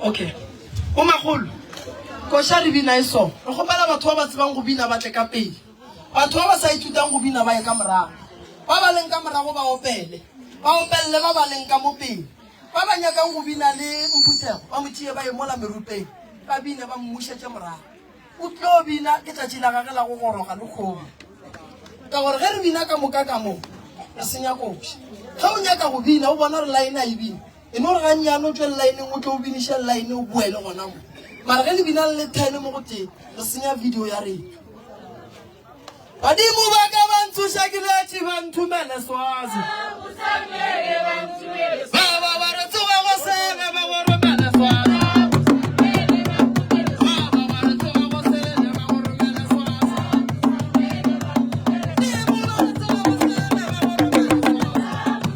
Okay. O magolo. Koša re bina e so. Re kgopela batho ba ba tsebang go bina ba tle ka pele. Batho ba ba sa ithutang go bina ba ye ka morago. Ba ba leng ka morago ba opele. Ba opelele ba ba leng ka mo pele. Ba ba nyakang go bina le Mphuthego ba mo tšee ba ye mola merupeng ba bine ba mmušetše morago. O tlo bina ke tšatši la gage la go goroga le kgomo. Ka gore ge re bina ka moka ka mo re senya koša. Ge o nyaka go bina o bona gore line a e bina, e no re gannyane o tšwe lineng o tlo o biniše line o boele gona mo. Mara ge le bina le le ten mo go tee re senya video ya rena. Badimo ba ka ba ntsoša ke letše ba nthomele Swazi. Ba ba ba re tsoga go sele ba go romele Swazi. Ba ba ba re tsoga go sele ba go romele Swazi. Badimo ba re tsoga go sele ba go romele Swazi.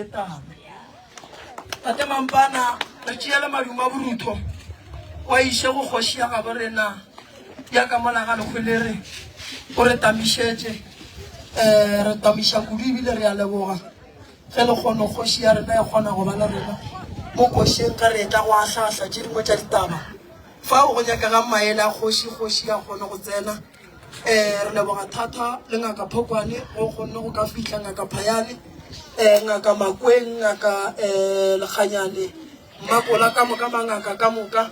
ye tame. Tate Mampana, re tšeele madumo a borutho wa iše go kgoši ya gabo rena ya ka mola ga Lekgwelere, o re tamišetše. Um re tamiša kudu ebile re a leboga ge lekgono kgoši ya rena e kgona go ba le rena mo košeng ge re etla go ahlaahla tše dingwe tša ditaba. Fao go nyakegang maele a kgoši, kgoši ya kgone go tsena. Um re leboga thata le Ngaka Phokwane go kgonne go ka fihla, Ngaka Phayane, um Ngaka Makweng, Ngaka um Lekganyane, Mmakola, ka moka mangaka ka moka.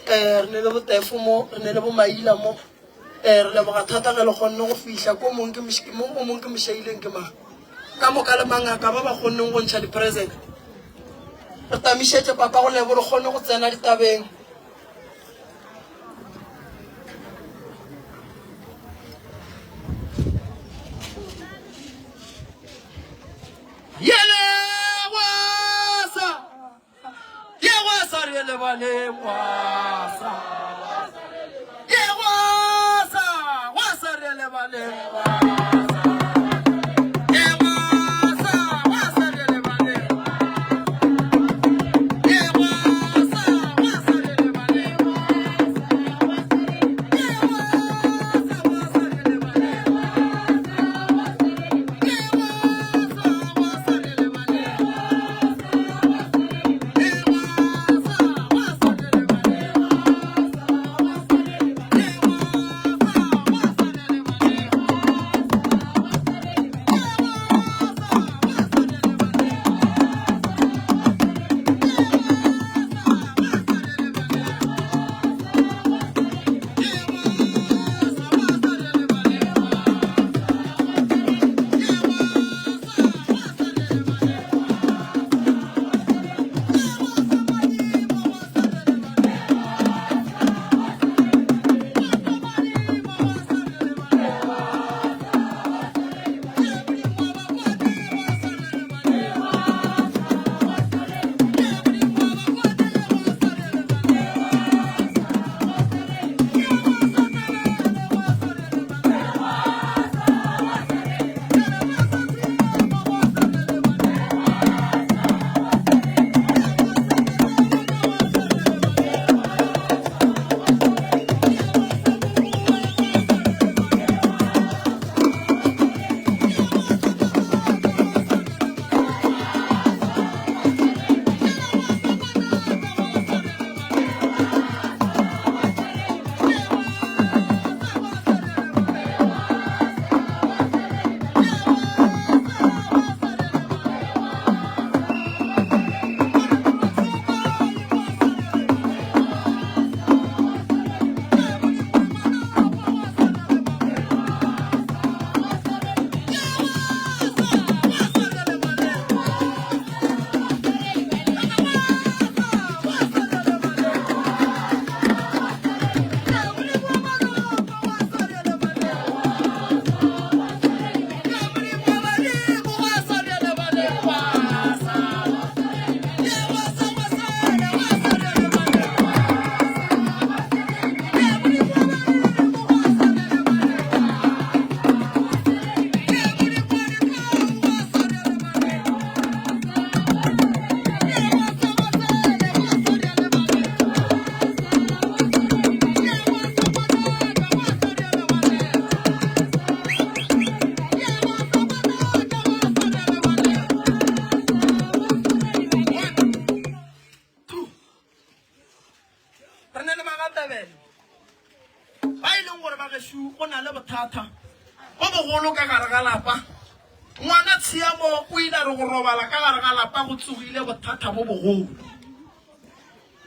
Um re ne le botefo mo, re ne le bomaila mo. Um re leboga thata ge le kgonne go fihla. Ko mong ke mo o mong ke mošaileng ke mang? Ka moka le mangaka ba ba kgonneng go ntšha di-present. Re tamišetše papa go lebo re kgone go tsena ditabeng. Yele wasa ye wasa re lebale wasa ye wasa wasa re lebale wasa ye wasa wasa re lebale ye wasa wasa re lebale ye wasa wasa re lebale ye wasa wasa re lebale ye wasa wasa re lebale ye wasa wasa re lebale ye wasa wasa re lebale Re ne le magatebele ba e leng gore ba gešo go na le bothata bo bogolo ka gare ga lapa. Ngwana Tshiamo o ile a re go robala ka gare ga lapa go tsogile bothata bo bogolo.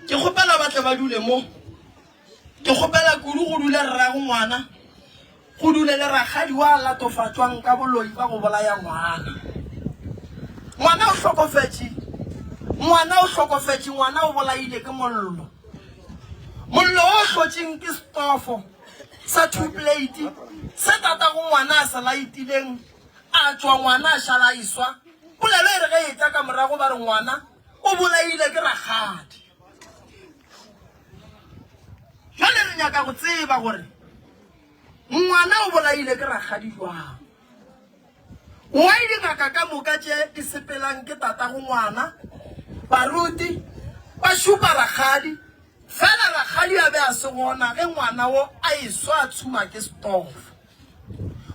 Ke kgopela ba tle ba dule mo. Ke kgopela kudu go dule rrago ngwana, go dule le rakgadi wa latofatšwang ka boloi ba go bolaya ngwana. Ngwana o hlokofetše, ngwana o hlokofetše, ngwana o bolaile ke mollo. Mollo o hlotšeng ke setofo sa two plate se tatago ngwana a se laitileng, a tšwa ngwana a šala a iswa. Polelo e re ge e etla ka morago ba re ngwana o bolaile ke rakgadi. Jwale re nyaka go tseba gore ngwana o bolaile ke rakgadi jwang. Why dingaka ka moka tše di sepelang ke tatago ngwana, baruti, ba šupa rakgadi, fela rakgadi a be a se gona ge ngwana wo a eswa a tshuma ke setofo.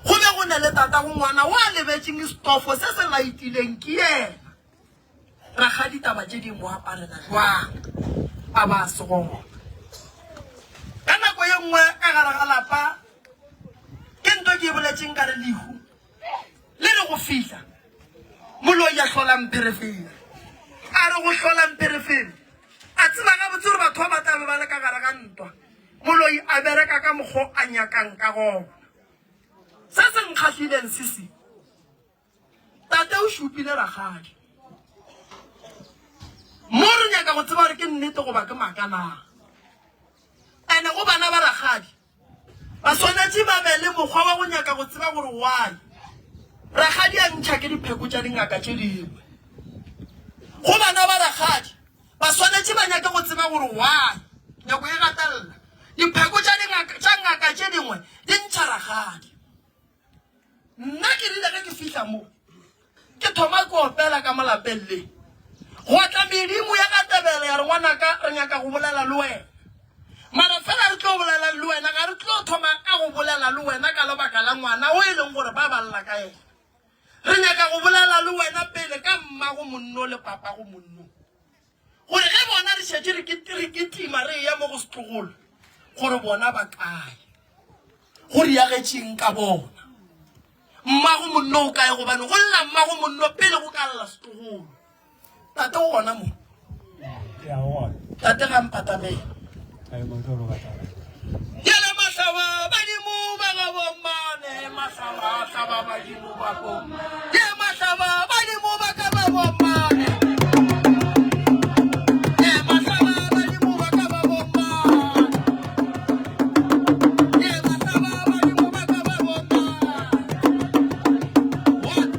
Go be go ne le tatago ngwana wo a lebetšeng setofo se se laitileng ke yena. Rakgadi taba tše di mo aparela jwang a ba a se gona. Ka nako ye nngwe ka gare ga lapa ke nto ke e boletšeng ka re lehu Le re go fihla, moloi a hlola mpherefere. A re go hlola mpherefere, a tseba gabotse gore batho ba ba tla be ba le ka gare ga ntwa. Moloi a bereka ka mokgo a nyakang ka gona. Se se nkgahlileng se se, tate o šupile rakgadi. Mo re nyaka go tseba gore ke nnete goba ke maaka na. Ene go bana ba rakgadi, Ba swanetše ba be le mokgwa wa go nyaka go tseba gore why rakgadi a ntšha ke dipheko tša dingaka tše dingwe. Go bana ba rakgadi, ba swanetše ba nyake go tseba gore why nyako e gatelela dipheko tša dingaka tša ngaka tše dingwe di ntšha rakgadi. Nna ke rile ge ke fihla mo, ke thoma ke opela ka mo lapeng le. Gwa tla medimo ya ka tebele ya re, Ngwanaka, re nyaka go bolela le wena. Mara fela re tlo bolelang le wena, ga re tlo thoma ka go bolela le wena ka lebaka la ngwana o e leng gore ba ba lla ka yena. Re nyaka go bolela le wena pele ka mmago monno le papago monno. Gore ge bona re šetše re kitima re eya mo go setlogolo, gore bona ba kae, go diagetšeng ka bona. Mmago monno o kae? Gobane go lla mmago monno pele go ka lla setlogolo. Tate o gona mo? Tate ga mpatamela. Yele mahlaba badimo ba ga bommane, mahlaba hlaba badimo ba bommane. Ye mahlaba badimo ba ka ba bommane. Ye mahlaba badimo ba ka ba bommane. Ye mahlaba badimo ba ka ba bommane. What?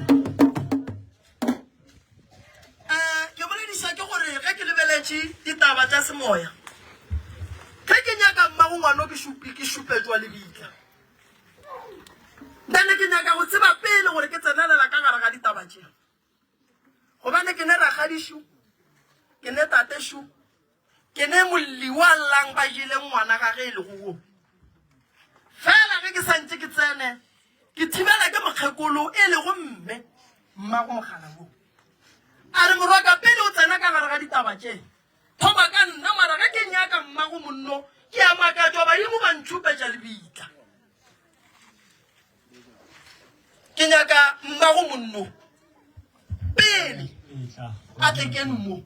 Eh, ke bolediša ke gore ge ke lebeletše ditaba tša semoya, ge ke nyaka mmago ngwano ke šupi ke šupetšwa lebitla. Then ke nyaka go tseba pele gore ke tsenelela ka gare ga ditaba tše. Gobane ke ne rakgadišu, ke ne tatešu, Ke ne molli wa llang ba jele ngwana ga ge e lego wo. Fela ge ke sa ntše ke tsene, ke thibela ke mokgekolo e lego mme, mmago mogala wo. A re, Morwaka, pele o tsena ka gare ga ditaba tše, thoma ka nna, mara ge ke nyaka mmago monno, ke a makatšwa badimo ba ntšhupetša lebitla. Ke nyaka mmago monno pele a tle keno mo.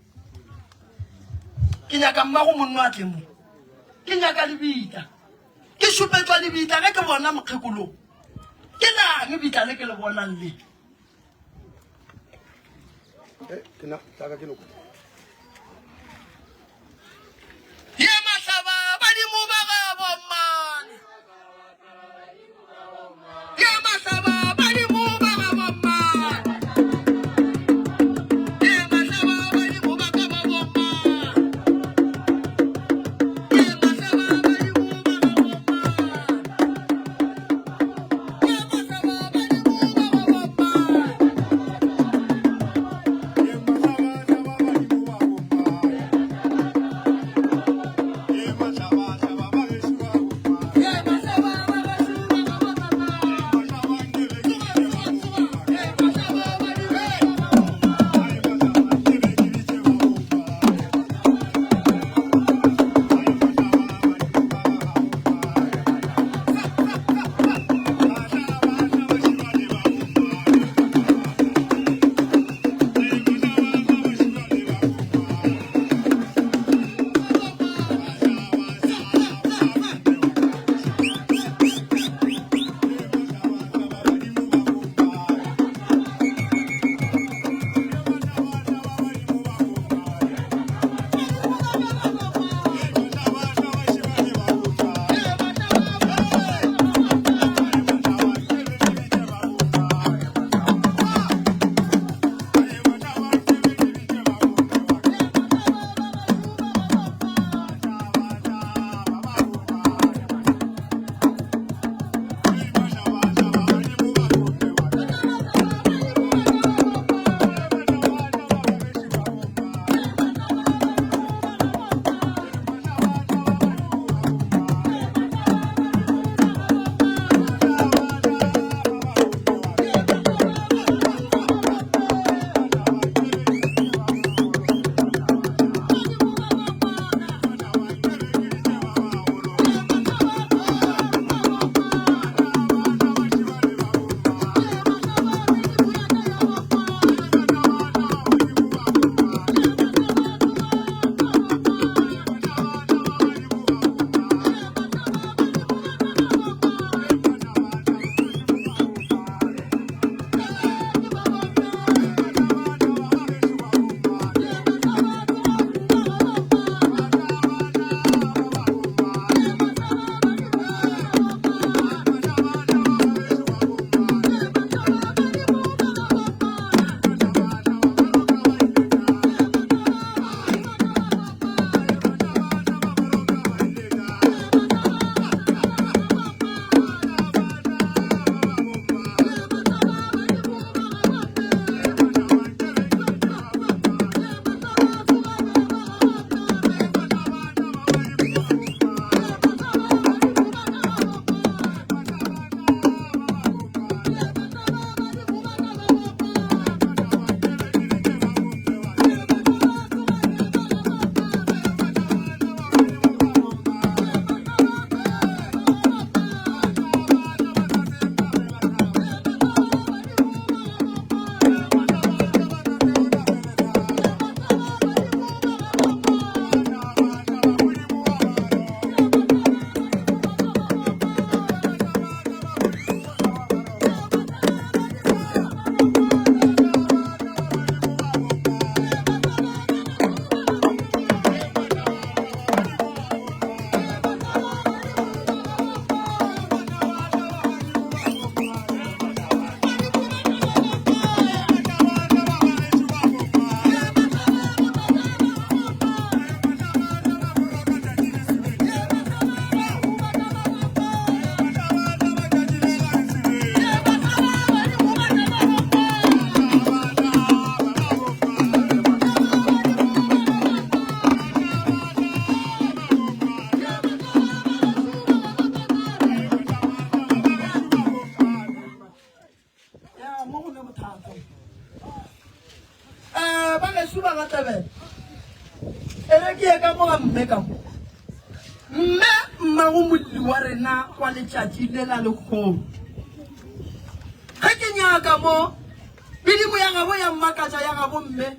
Ke nyaka mmago monno a tle mo. Ke nyaka lebitla. Ke šupetšwa lebitla ge ke bona mokgekolong. Ke lang bitla le ke le bonang le? Eh, ke na, tla ka ke noko. Ye mahlaba badimo ba ga bommane. Ye mahlaba badimo ba ga bommane. Ye mahlaba badimo ba ka ba bommane. Ye mahlaba badimo ba ga bommane. Ye mahlaba badimo ba ga bommane. Ye mahlaba hlaba badimo. Bagešo ba ga Tlabela, e re ke ye ka mo ga mme ka mo. Mme mmago molli wa rena wa letšatši le la lekgono. Ge ke nyaka mo, medimo ya gabo ya mmakatša ya gabo mme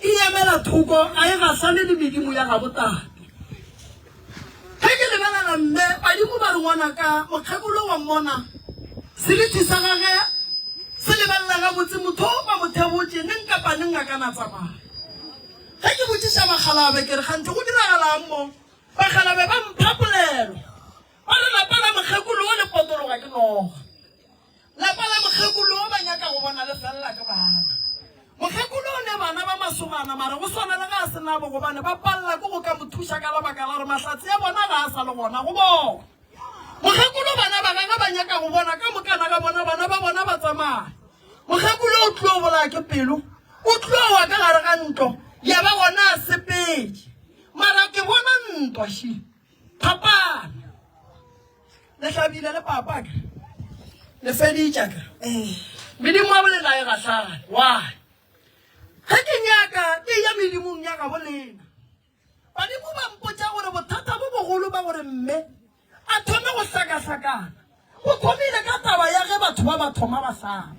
e emela thoko ga e gahlane le medimo ya gabo tate. Ge ke lebelela mme, badimo ba re ngwanaka mokgekolo wa mmona, seriti sa gage se lebelela gabotse, motho o ba mo thebotše neng kapa neng a ka na tsamaya. Ge ke botšiša bakgalabe ke re kganthe go diragalang mo, bakgalabe ba mpha polelo, ba re lapa la mokgekolo o le potologa ke noga. Lapa la mokgekolo o ba nyaka go bona le felela ke bana. Mokgekolo o ne bana ba masogana mara go swana le ga a se nabo gobane ba palela ke go ka mo thuša ka lebaka la gore mahlatse a bona ga a sa le gona go bona. Mokgekolo bana ba gagwe ba nyaka go bona ka mokana ga bona bana ba bona ba tsamaya. Mokgekolo o tlo bolaya ke pelo, o tlo wa ka gare ga ntlo ya ba gona a sepetše. Mara ke bona ntwa shi. Phapano. Le hlabile le papa ka. Le feditša ka. Medimo ya bolena e gahlane. Why? Ge ke nyaka ke ya medimong ya gabo lena. Badimo ba mpotša gore bothata bo bogolo ba gore mme a thome go hlakahlakana Go thomile ka taba ya ge batho ba ba thoma ba hlaba.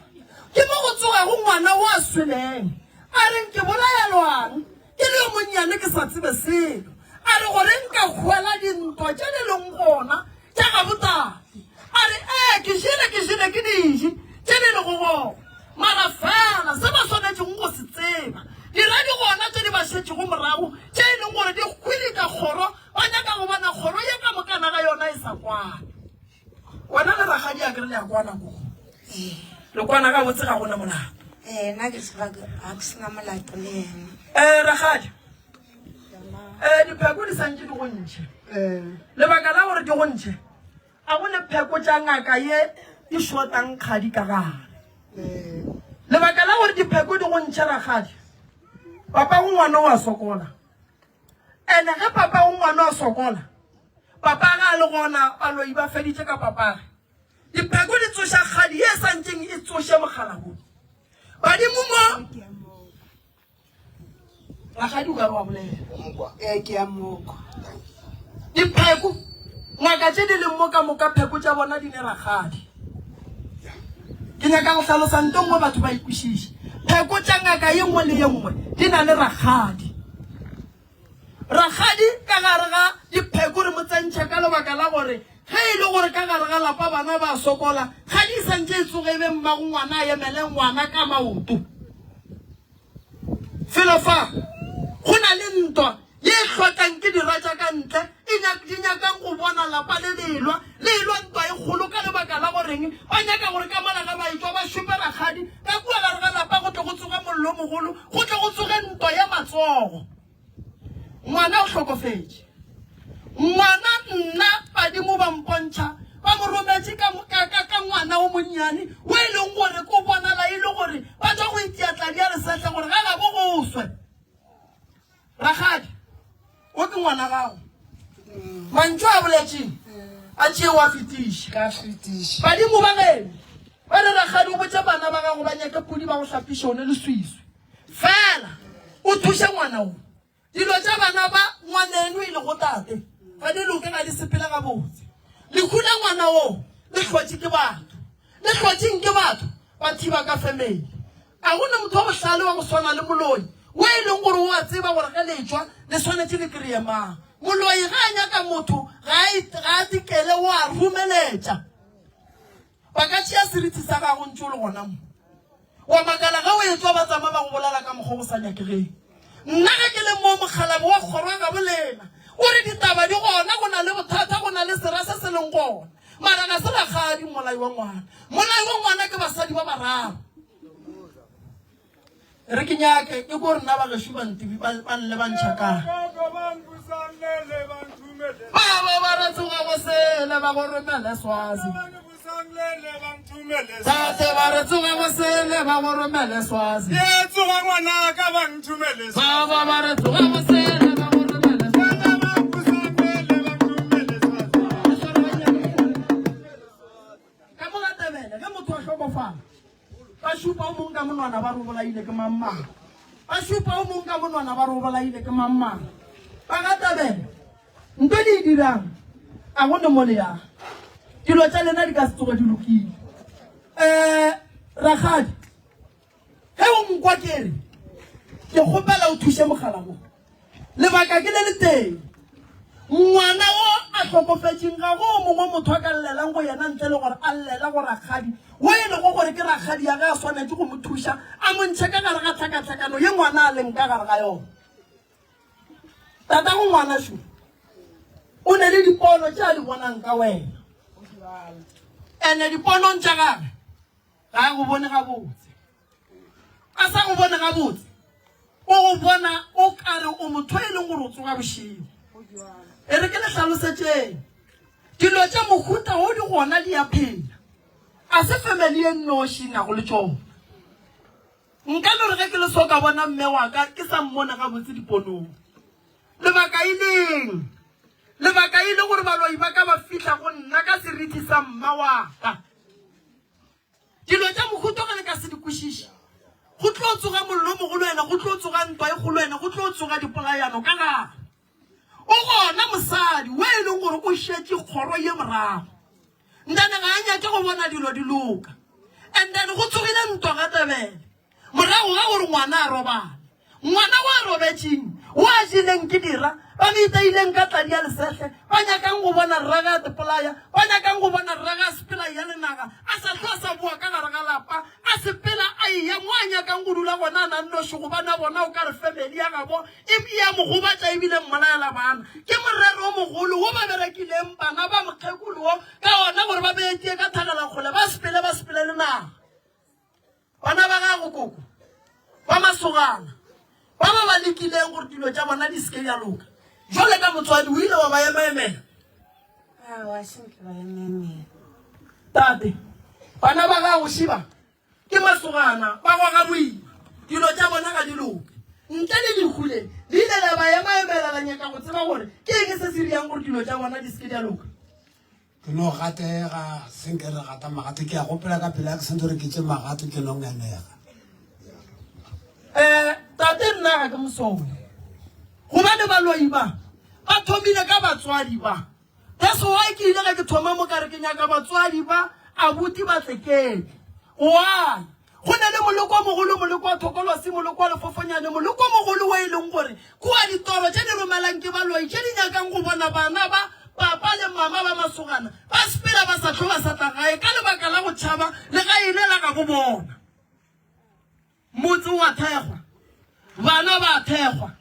Ke mo go tsogago ngwana wo a sweleng, a reng ke bolayelwang ke le yo monnyane ke sa tsebe selo. A re gore nka hwela dintwa tše di leng gona tša gabotate. A re ee ke jele ke jele ke dije tše di lego gona. Mara fela se ba swanetšego go se tseba, dira di gona tše di ba šetšego morago tše e leng gore di hwilika kgoro Ba nyaka go bona kgoro ye ka mokana ga yona e sa kwane. Wena le rakgadi a kere le a kwana ko. Le kwana gabotse ga gona molato. Ee, nna ke tseba ga ke sena molato le yena. Ee, rakgadi. Ee, dipheko di santše di go ntšhe. Lebaka la gore di go ntšhe, a go ne pheko tša ngaka ye di shotang kgadi ka gare. Lebaka la gore dipheko di go ntšhe rakgadi, papa go ngwana o a sokola. Ene ge papa o ngwana a sokola, papa ga a le gona, baloi ba feditše ka papage. Dipheko di tsoša kgadi ye e sa ntšeng e tsoše mogala wo. Badimo mo Rakgadi o ka re wa bolela. Ee, ke a mokwa. Dipheko, ngaka tše di leng mo ka moka pheko tša bona di ne rakgadi. Ke nyaka go hlalosa nto nngwe batho ba e kwešiše. Pheko tša ngaka ye nngwe le ye nngwe di na le rakgadi. Rakgadi ka gare ga dipheko re mo tsentšha ka lebaka la gore ge e le gore ka gare ga lapa bana ba sokola, kgadi e santše e tsoge e be mmago ngwana a emele ngwana ka maoto. Felo fa go na le ntwa ye e hlokang ke dira tša ka ntle, e nyak, di nyakang go bona lapa le le elwa, le elwa ntwa e kgolo ka lebaka la goreng ba nyaka gore ka mola ga ba etšwa ba šupe rakgadi ka kua gare ga lapa go tle go tsoge mollo o mogolo, go tle go tsoge ntwa ya matsogo. Ngwana o hlokofetše. Ngwana nna badimo ba mpontšha ba mo rometše ka, ka, ka, ka ngwana o monnyane o e leng gore ko bonala e le gore ba tšwa go itia tladi ya lesehle gore ga gabo go swe. Rakgadi, o ke ngwana gago. Mantšu a boletšeng a tšee wa fetiše. Ka fetiša. Badimo ba geno ba re rakgadi o botše bana ba gago ba nyake pudi ba go hlapiše one leswiswi. Fela o thuše ngwana wo. Dilo tša bana ba ngwaneno e lego tate ga di loke, ga di sepele gabotse. Lehu la ngwana wo le hlotše ke batho. Le hlotšeng ke batho ba thiba ka family. A go na motho wa bohlale wa go swana le moloi wo e leng gore o a tseba gore ge le tšwa le swanetše le kreye mang. Moloi ge a nyaka motho ga a ga a dikele o a romeletša. Ba ka tšea seriti sa gago ntše o le gona mo. Wa makala ge o etšwa ba tsama ba go bolela ka mokgwa o sa nyakegeng. Nna ge ke le mo mokgalabo wa kgoro ya gabo lena o re ditaba di gona, go na le bothata, go na le sera se se leng gona. Mara ga se rakgadi mmolai wa ngwana. Mmolai wa ngwana ke basadi ba bararo. Re ke nyake ke ko rena ba gešo ba ntibi ba ba lle ba ntšha kae. Ba ba ba re tsoga go sele ba go romele Swazi. Tate ba re tsoga go sele ba go romele Swazi. Ba ba ba re tsoga go sele ba go romele Swazi. Ka mo ga Tebele ge motho a hlokofala ba šupa o mong ka monwana ba re o bolaile ke mang mang. Ba. šupa o mong ka monwana ba re o bolaile ke mang mang. Ba ga Tabele, nto le e dirang a go ne mo le yang. Dilo tša lena di ka se tsoge di lokile. Um rakgadi, ge o nkwa ke re ke kgopela o thuše mogala wo. Lebaka ke le letee, ngwana wo a hlokofetšeng ga go o mongwe motho a ka llelang go yena ntle le gore a llela go rakgadi wo e lego gore ke rakgadi ya ge a swanetše go mo thuša a mo ntšhe ka gare ga tlhakatlhakano ye ngwana a leng ka gare ga yona. Tatago ngwana šo o ne le dipono tše a di bonang ka wena, ene diponong tša gage ga a go bone gabotse. A sa go bone gabotse, o go bona o kare o motho e leng gore o tsoga bošego. E re ke le hlalosetšeng, dilo tša mohuta wo di gona di a phela. A se family ye nnoši e nago le tšona. Nka no re ge ke le so ka bona mme wa ka ke sa mmona gabotse diponong. Lebaka e leng? Lebaka e le gore baloi ba ka ba fihla go nna ka seriti sa mma wa ka. Dilo tša mohuta ge le ka se di kwešiše, go tlo tsoga mollo o mogolo ene go tlo tsoga ntwa e kgolo ene go tlo tsoga dipolayano ka gare. O gona mosadi we e leng gore o šetše kgoro ye morago. Ntane ga a nyake go bona dilo di loka. And then go tsogile ntwa ga Tebele morago ga gore ngwana a robale. Ngwana wa robetšeng, wa jeleng ke dira, ba mo iteileng ka tladi ya lesehle, ba nyakang go bona rrage a tepolaya, ba nyakang go bona rrage a sepela a eya le naga, a sa hlwe a sa boa ka gare ga lapa, a sepela a eya mo a nyakang go dula gona a na nnoši, gobane a bona o ka re family ya gabo e e a mo gobatša ebile mmolaela bana. Ke morero o mogolo wo ba berekileng bana ba mokgekolo wo ka ona gore ba beetie ka thagelakgole, ba sepele ba sepele le naga. Bana ba gago, koko, ba masogana, ba ba ba lekileng gore dilo tša bona di se ke bja loka. Jwale ka motswadi, o ile wa ba emaemela. Aowa, se nke ba emaemela. Tate, bana ba gago šiba ke masogana, ba goga boima, dilo tša bona ga di loke. Ntle le lehu le, le ile la ba emaemela la nyaka go tseba gore ke eng se se riang gore dilo tša bona di se ke di a loka. Ke no gatega, se nke re gata magato, ke a gopola ka pela ke sentse gore ke tše magato ke no ngenega. Eh, tate nna ga ke mosole. Gobane baloi ba, ba thomile ka batswadi ba. That's why ke ile ge ke thoma mo ka re ke nyaka batswadi ba abuti ba tle kele. Why? Go na le moloko o mogolo, moloko wa thokolosi, moloko wa lefofonyane, moloko o mogolo wo e leng gore kua ditoro tše di romelang ke baloi tše di nyakang go bona bana ba papa le mama ba masogana ba sepela ba sa hlwe ba sa tla gae ka lebaka la go tšhaba legae le la gabo bona. Motse o a thekgwa, bana ba a thekgwa,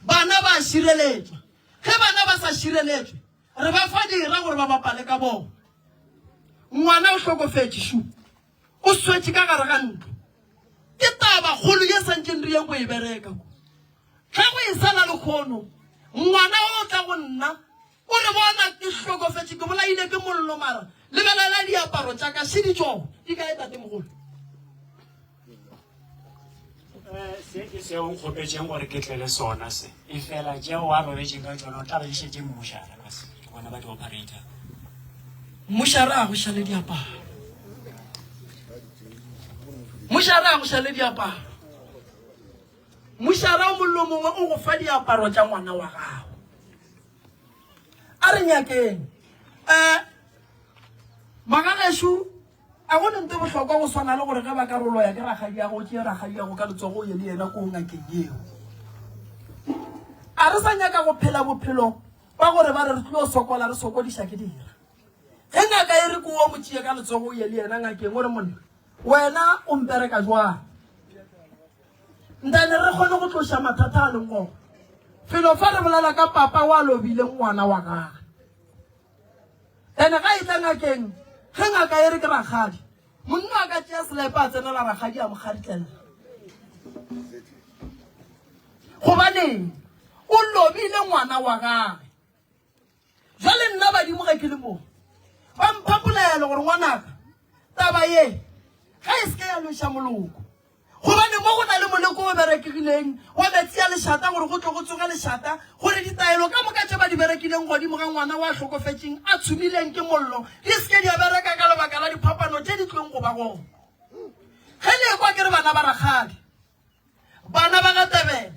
bana ba a šireletšwa. Ge bana ba sa šireletšwe, re ba fa dira gore ba bapale ka bona. Ngwana o hlokofetše, šu. O swetše ka gare ga ntlo. Ke taba kgolo ye santšeng re yeng go e bereka ko. Ge go e sala lekgono, ngwana o tla go nna, o re bona ke hlokofetše, ke bolaile ke mollo mara lebelela diaparo tša ka, še di tšona. Di kae tatemogolo? Eh, se ke seo nkgopetšeng gore ke tle le sona se e fela tšeo a robetšeng ka tšona o tla ba di šetše mmušara ka se ke bona ba di-operator Mmušara a go šale diaparo. Mmušara a go šale diaparo. Mmušara o mollo mongwe o go fa diaparo tša ngwana wa gago. A re nyakeng. Um magagešo A go ne nto e bohlokwa go swana le gore ge ba ka re o loya ke rakgadiago, o tšee rakgadiago ka letsogo o ye le yena koo ngakeng yeo? A re sa nyaka go phela bophelo ba gore ba re re tlilo sokola re sokodiša ke dira? Ge ngaka e re koo o mo tšee ka letsogo o ye le yena ngakeng o re monna wena o mpereka jwang? Ntane re kgone go tloša mathata a leng gona. Felo fa re bolela ka papa wa lobileng ngwana wa gagwe. Ene ga e tla ngakeng, ge ngaka e re ke rakgadi, monna a ka tšea selepe a tsenela rakgadi a mo kgaritlela. Gobaneng? O lobile ngwana wa gage. Jwale nna badimo ge ke le mo, ba mpha polelo gore ngwanaka, taba ye ga e se ke ya lweša moloko. Gobane mo go na le moleko o berekegileng wa metsi a lešata, gore go tlo go tsoge lešata, gore ditaelo ka moka tše ba di berekileng godimo ga ngwana wa hlokofetšeng a tshumileng ke mollo di se ke di a bereka ka lebaka la diphapano tše di tlong go ba gona. Ge le ekwa ke re bana ba rakgadi. Bana ba ga Tebele,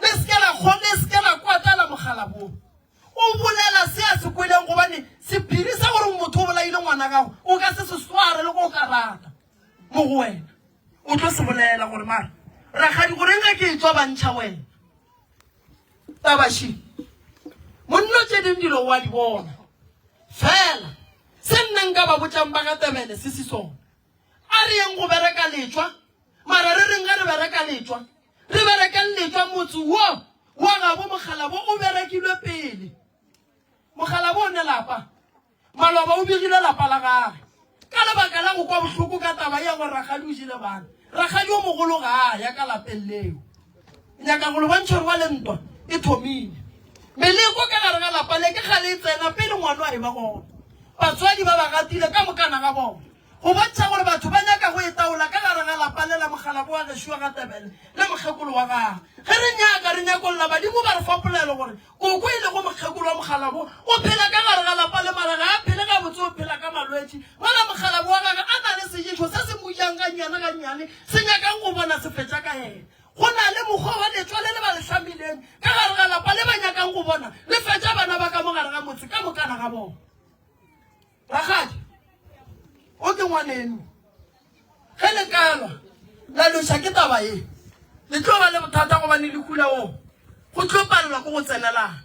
le se ke la kgo, le se ke la kwatela mokgalaboo. O bolela se a se kweleng gobane sephiri sa gore motho o bolaile ngwana gago o ka se se sware le go o ka rata mo go wena. O tlo se bolela gore mara rakgadi goreng ge ke etšwa ba ntšha wena. Taba še, monno tše ding dilo o a di bona. Fela se nna nka ba botšang ba ga Tebele se se sona. A re yeng go bereka letšwa, mara re reng ge re bereka letšwa? Re berekeng letšwa motse wo wa gabo Mokgalabo o berekilwe pele. Mokgalabo o ne lapa, maloba o begile lapa la gage ka lebaka la go kwa bohloko ka taba ya gore rakgadi o jele bana. Rakgadi o mogolo ga a ya ka lapeng leo. Nyaka go le bontšha gore bjale ntwa e thomile. Meleko ka gare ga lapa le ke kgale e tsena pele ngwano a eba gona. Batswadi ba ba gatile ka mokana ga bona go bontšha gore batho ba nyaka go e taola ka gare ga lapa le la mokgalabo wa gešo wa ga Tebele le mokgekolo wa gagwe. Ge re nyaka re nyakolla badimo ba re fa polelo gore koko e lego mokgekolo wa mokgalabo o phela ka gare ga lapa le mara ga a phele gabotse o phela ka malwetši mola mokgalabo wa gagwe a na le seješo se se mo jang gannyane gannyane se nyakang go bona se fetša ka yena. Go na le mokgwa wa letswale le ba le hlamileng ka gare ga lapa le ba nyakang go bona le fetša bana ba ka mo gare ga motse ka mokana ga bona. Rakgadi, o ke ngwaneno. Ge le ka lwa la loša ke taba ye, le tlo ba le bothata gobane le hula wo go tlo palelwa ke go tsenelana.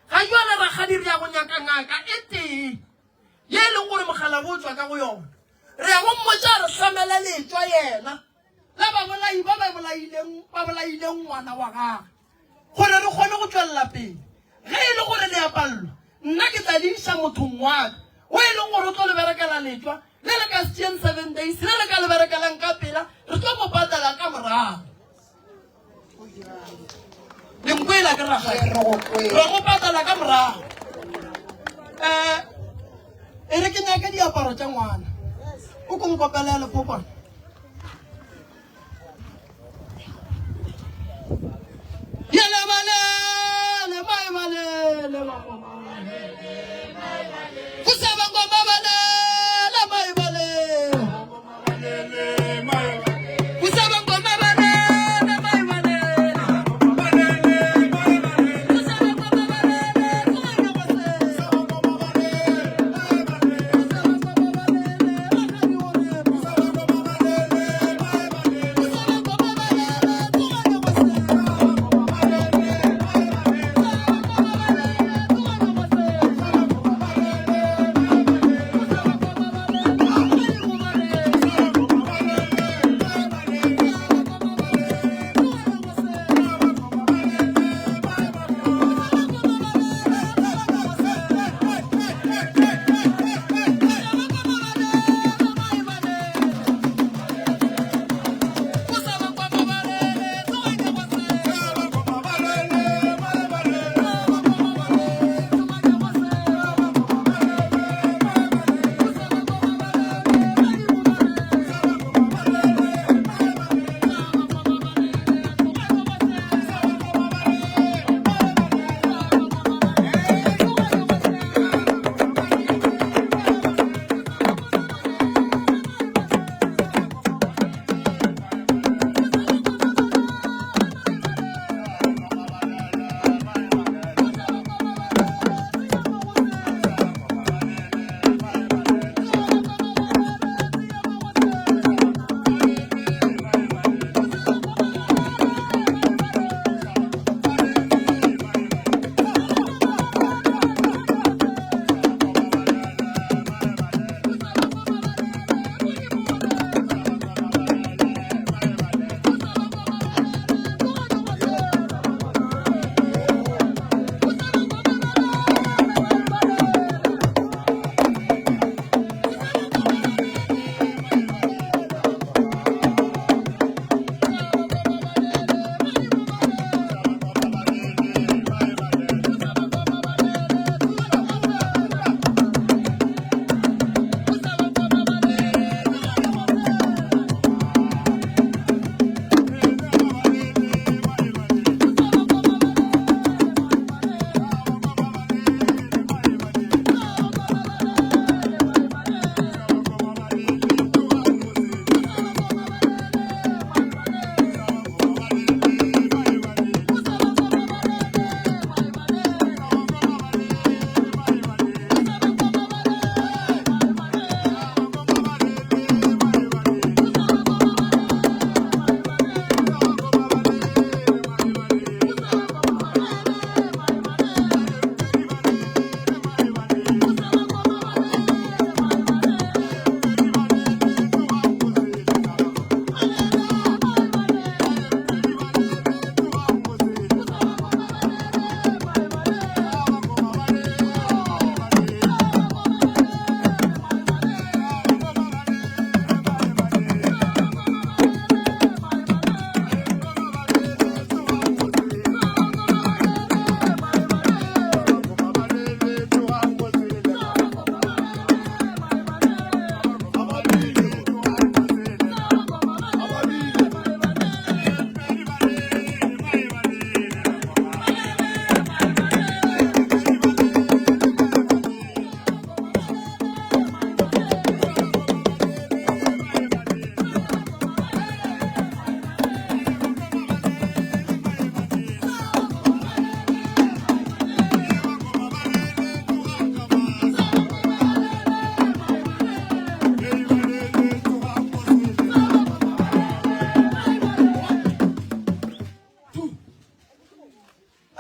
Ga jwale rakgadi re ya go nyaka ngaka e tee ye e leng gore mogala bo tšwa ka go yona. Re ya go mmotša re hlamele letšwa yena la babolai ba ba bolaileng ba bolaileng ngwana wa gagwe gore re kgone go tšwelela pele. Ge e le gore le a palelwa, nna ke tla le iša mothong wa ka o e leng gore o tlo le berekela letšwa le le ka se tšeeng seven days, le le ka le berekelang ka pela, re tlo mo patela ka morago. Le nkwela ke rakgadi? Re go patela ka morago. Um e re ke nyake diaparo tša ngwana o ko nkopelele phokwana. Yele balele mai balele bangoma. Kusaba ngoma balele mai balele. Kusaba ngoma balele mai balele. Kusaba ngoma balele tsoga go se. Kusaba ngoma balele rakgadi o re.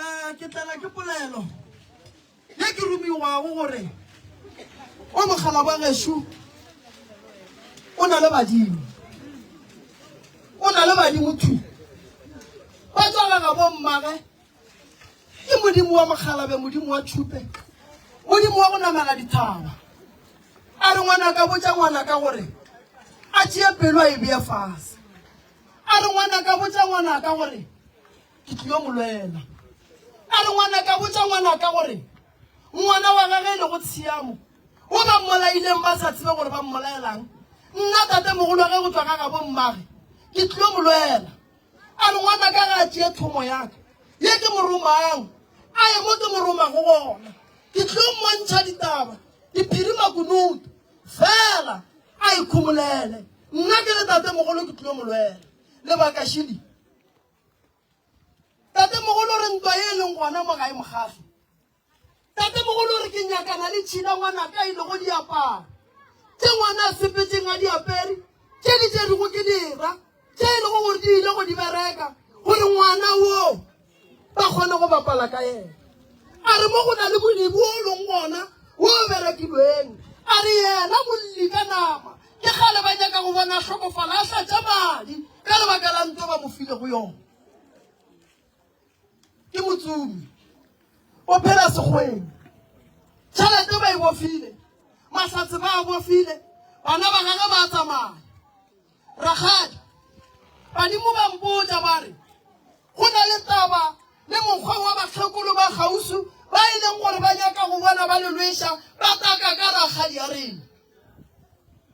Eh, ke tlela ke polelo ye ke romiwago gore o mogala wa gešo o na le badimo o na le badimo thu ba tswa ga gabo mmage ke modimo wa mogalabe modimo wa tšhupe modimo wa go namela dithaba a re ngwanaka botša ngwanaka gore a tšee pelo a e beye fase a re ngwanaka botša ngwanaka gore ke tlilo mo lwela a re ngwanaka botša ngwanaka gore ngwana wa gage e lego tshiamo o ba mmolaileng ba sa tsebe gore ba mmolaelang nna tate mogolo wa ge go tswa ga gabo mmage ke tlilo mo lwela A re, Ngwanaka ga a tšee thomo ya ka ye ke mo romang, a ye mo ke mo romago gona. Ke tlo mmontšha ditaba, diphiri makunutu, fela a ikhomolele. Nna ke le tatemogolo ke tlilo mo lwela. Lebaka šidi. Tatemogolo re ntwa ye e leng gona mo ga e mokgahlo. Tatemogolo o re ke nyakana le tšhila ngwanaka e lego diaparo tše ngwana a sepetšeng a di apere, tše di tšerego ke dira, tše e lego gore di ile go di bereka gore ngwana wo ba kgone go bapala ka yena. A re mo go na le modibo o leng gona wo o berekilweng. A re yena molli ka nama ke kgale ba nyaka go bona a hlokofala a hlatša madi ka lebaka la nto ba mo filego yona. Ke motsomi, o phela sekgweng. Tšhelete ba e bofile, mahlatse ba a bofile, bana ba gage ba tsamaya. Rakgadi, badimo ba mpotša ba re go na le taba le mokgwa wa bakgekolo ba kgauswi ba e leng gore ba nyaka go bona ba le lweša ba taka ka rakgadi ya rena.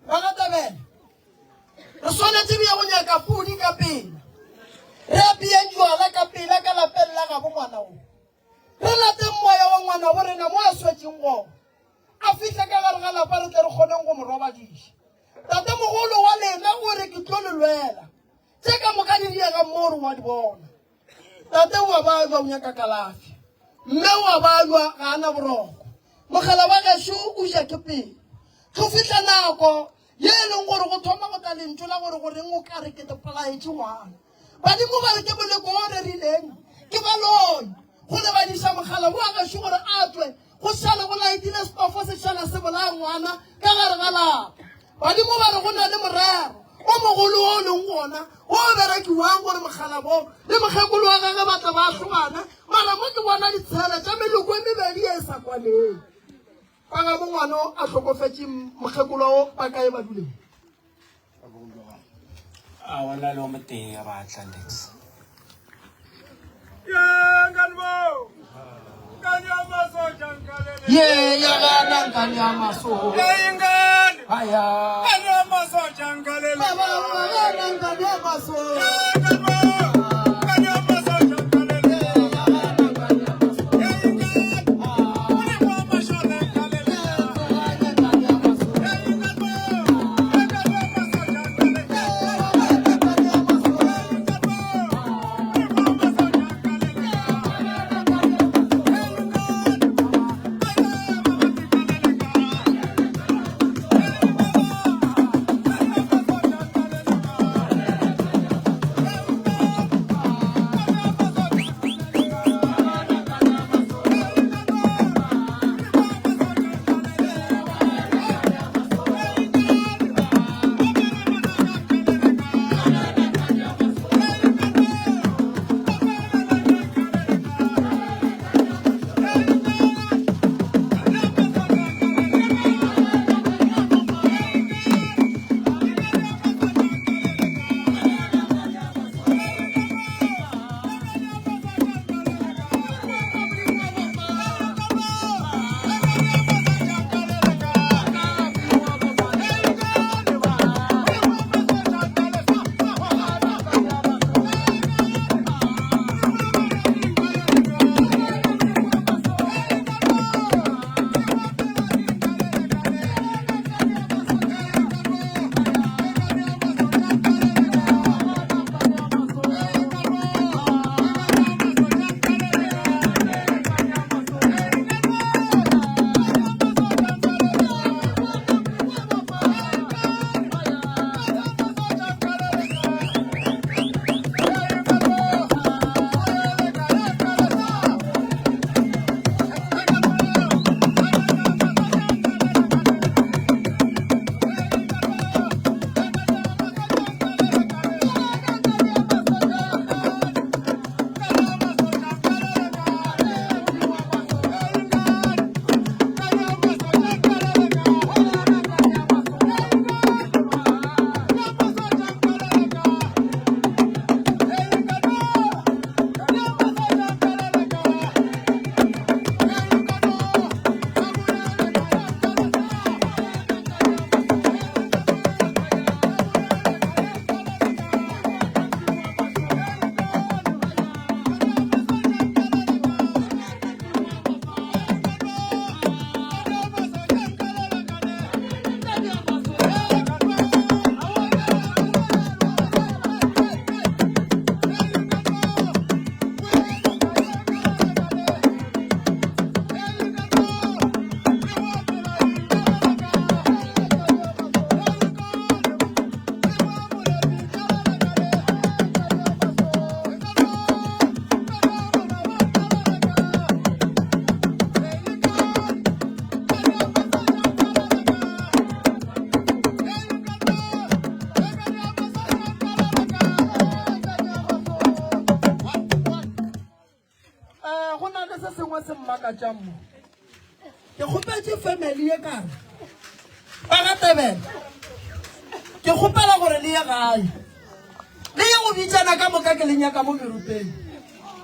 Ragatabele, Re swanetše bja go nyaka pudi ka pela, re apeyeng jwala ka pela ka lapeng la gabo ngwana wo. Re lateng moya wa ngwanabo rena mo a swetšeng gona, a fihle ka gare ga lapa re tle re kgoneng go mo robadiša. Tatemogolo wa lena o re ke tlo le lwela. Tše ka moka di diega mo re wa di bona. Tate o a balwa o nyaka kalafi. Mme o a balwa ga a na boroko. Mogala wa gešo o ja ke pelo. Go fihla nako ye e leng gore go thoma go tla lentšu la gore goreng o ka re ke te polaetše ngwana. Badimo ba re ke moleko o rerileng ke baloi go lebadiša mogala wa gešo gore a tšwe go šale go laetile setofo se šala se bolaya ngwana ka gare ga lapa. Badimo ba re go na le morero o mogolo o leng gona o berekiwang gore mokgalabo le mokgekolo wa gage ba tla ba hlogana mara mo ke bona ditshele tša meloko e mebedi e sa kwaneng. Ka gabo ngwana a hlokofetše mokgekolo o ba kae ba duleng? A gona le o motee ba tla Lex. Ye ya gana nkane ya maso. Aya. Baba ba gana nkane ya maso. Um go na le se sengwe se mmakatšang mo. Ke kgopetše family ye kare ba ga Tebele. Ke kgopela gore le ye gae. Le ye go bitšana ka moka ke le nyaka mo meropeng.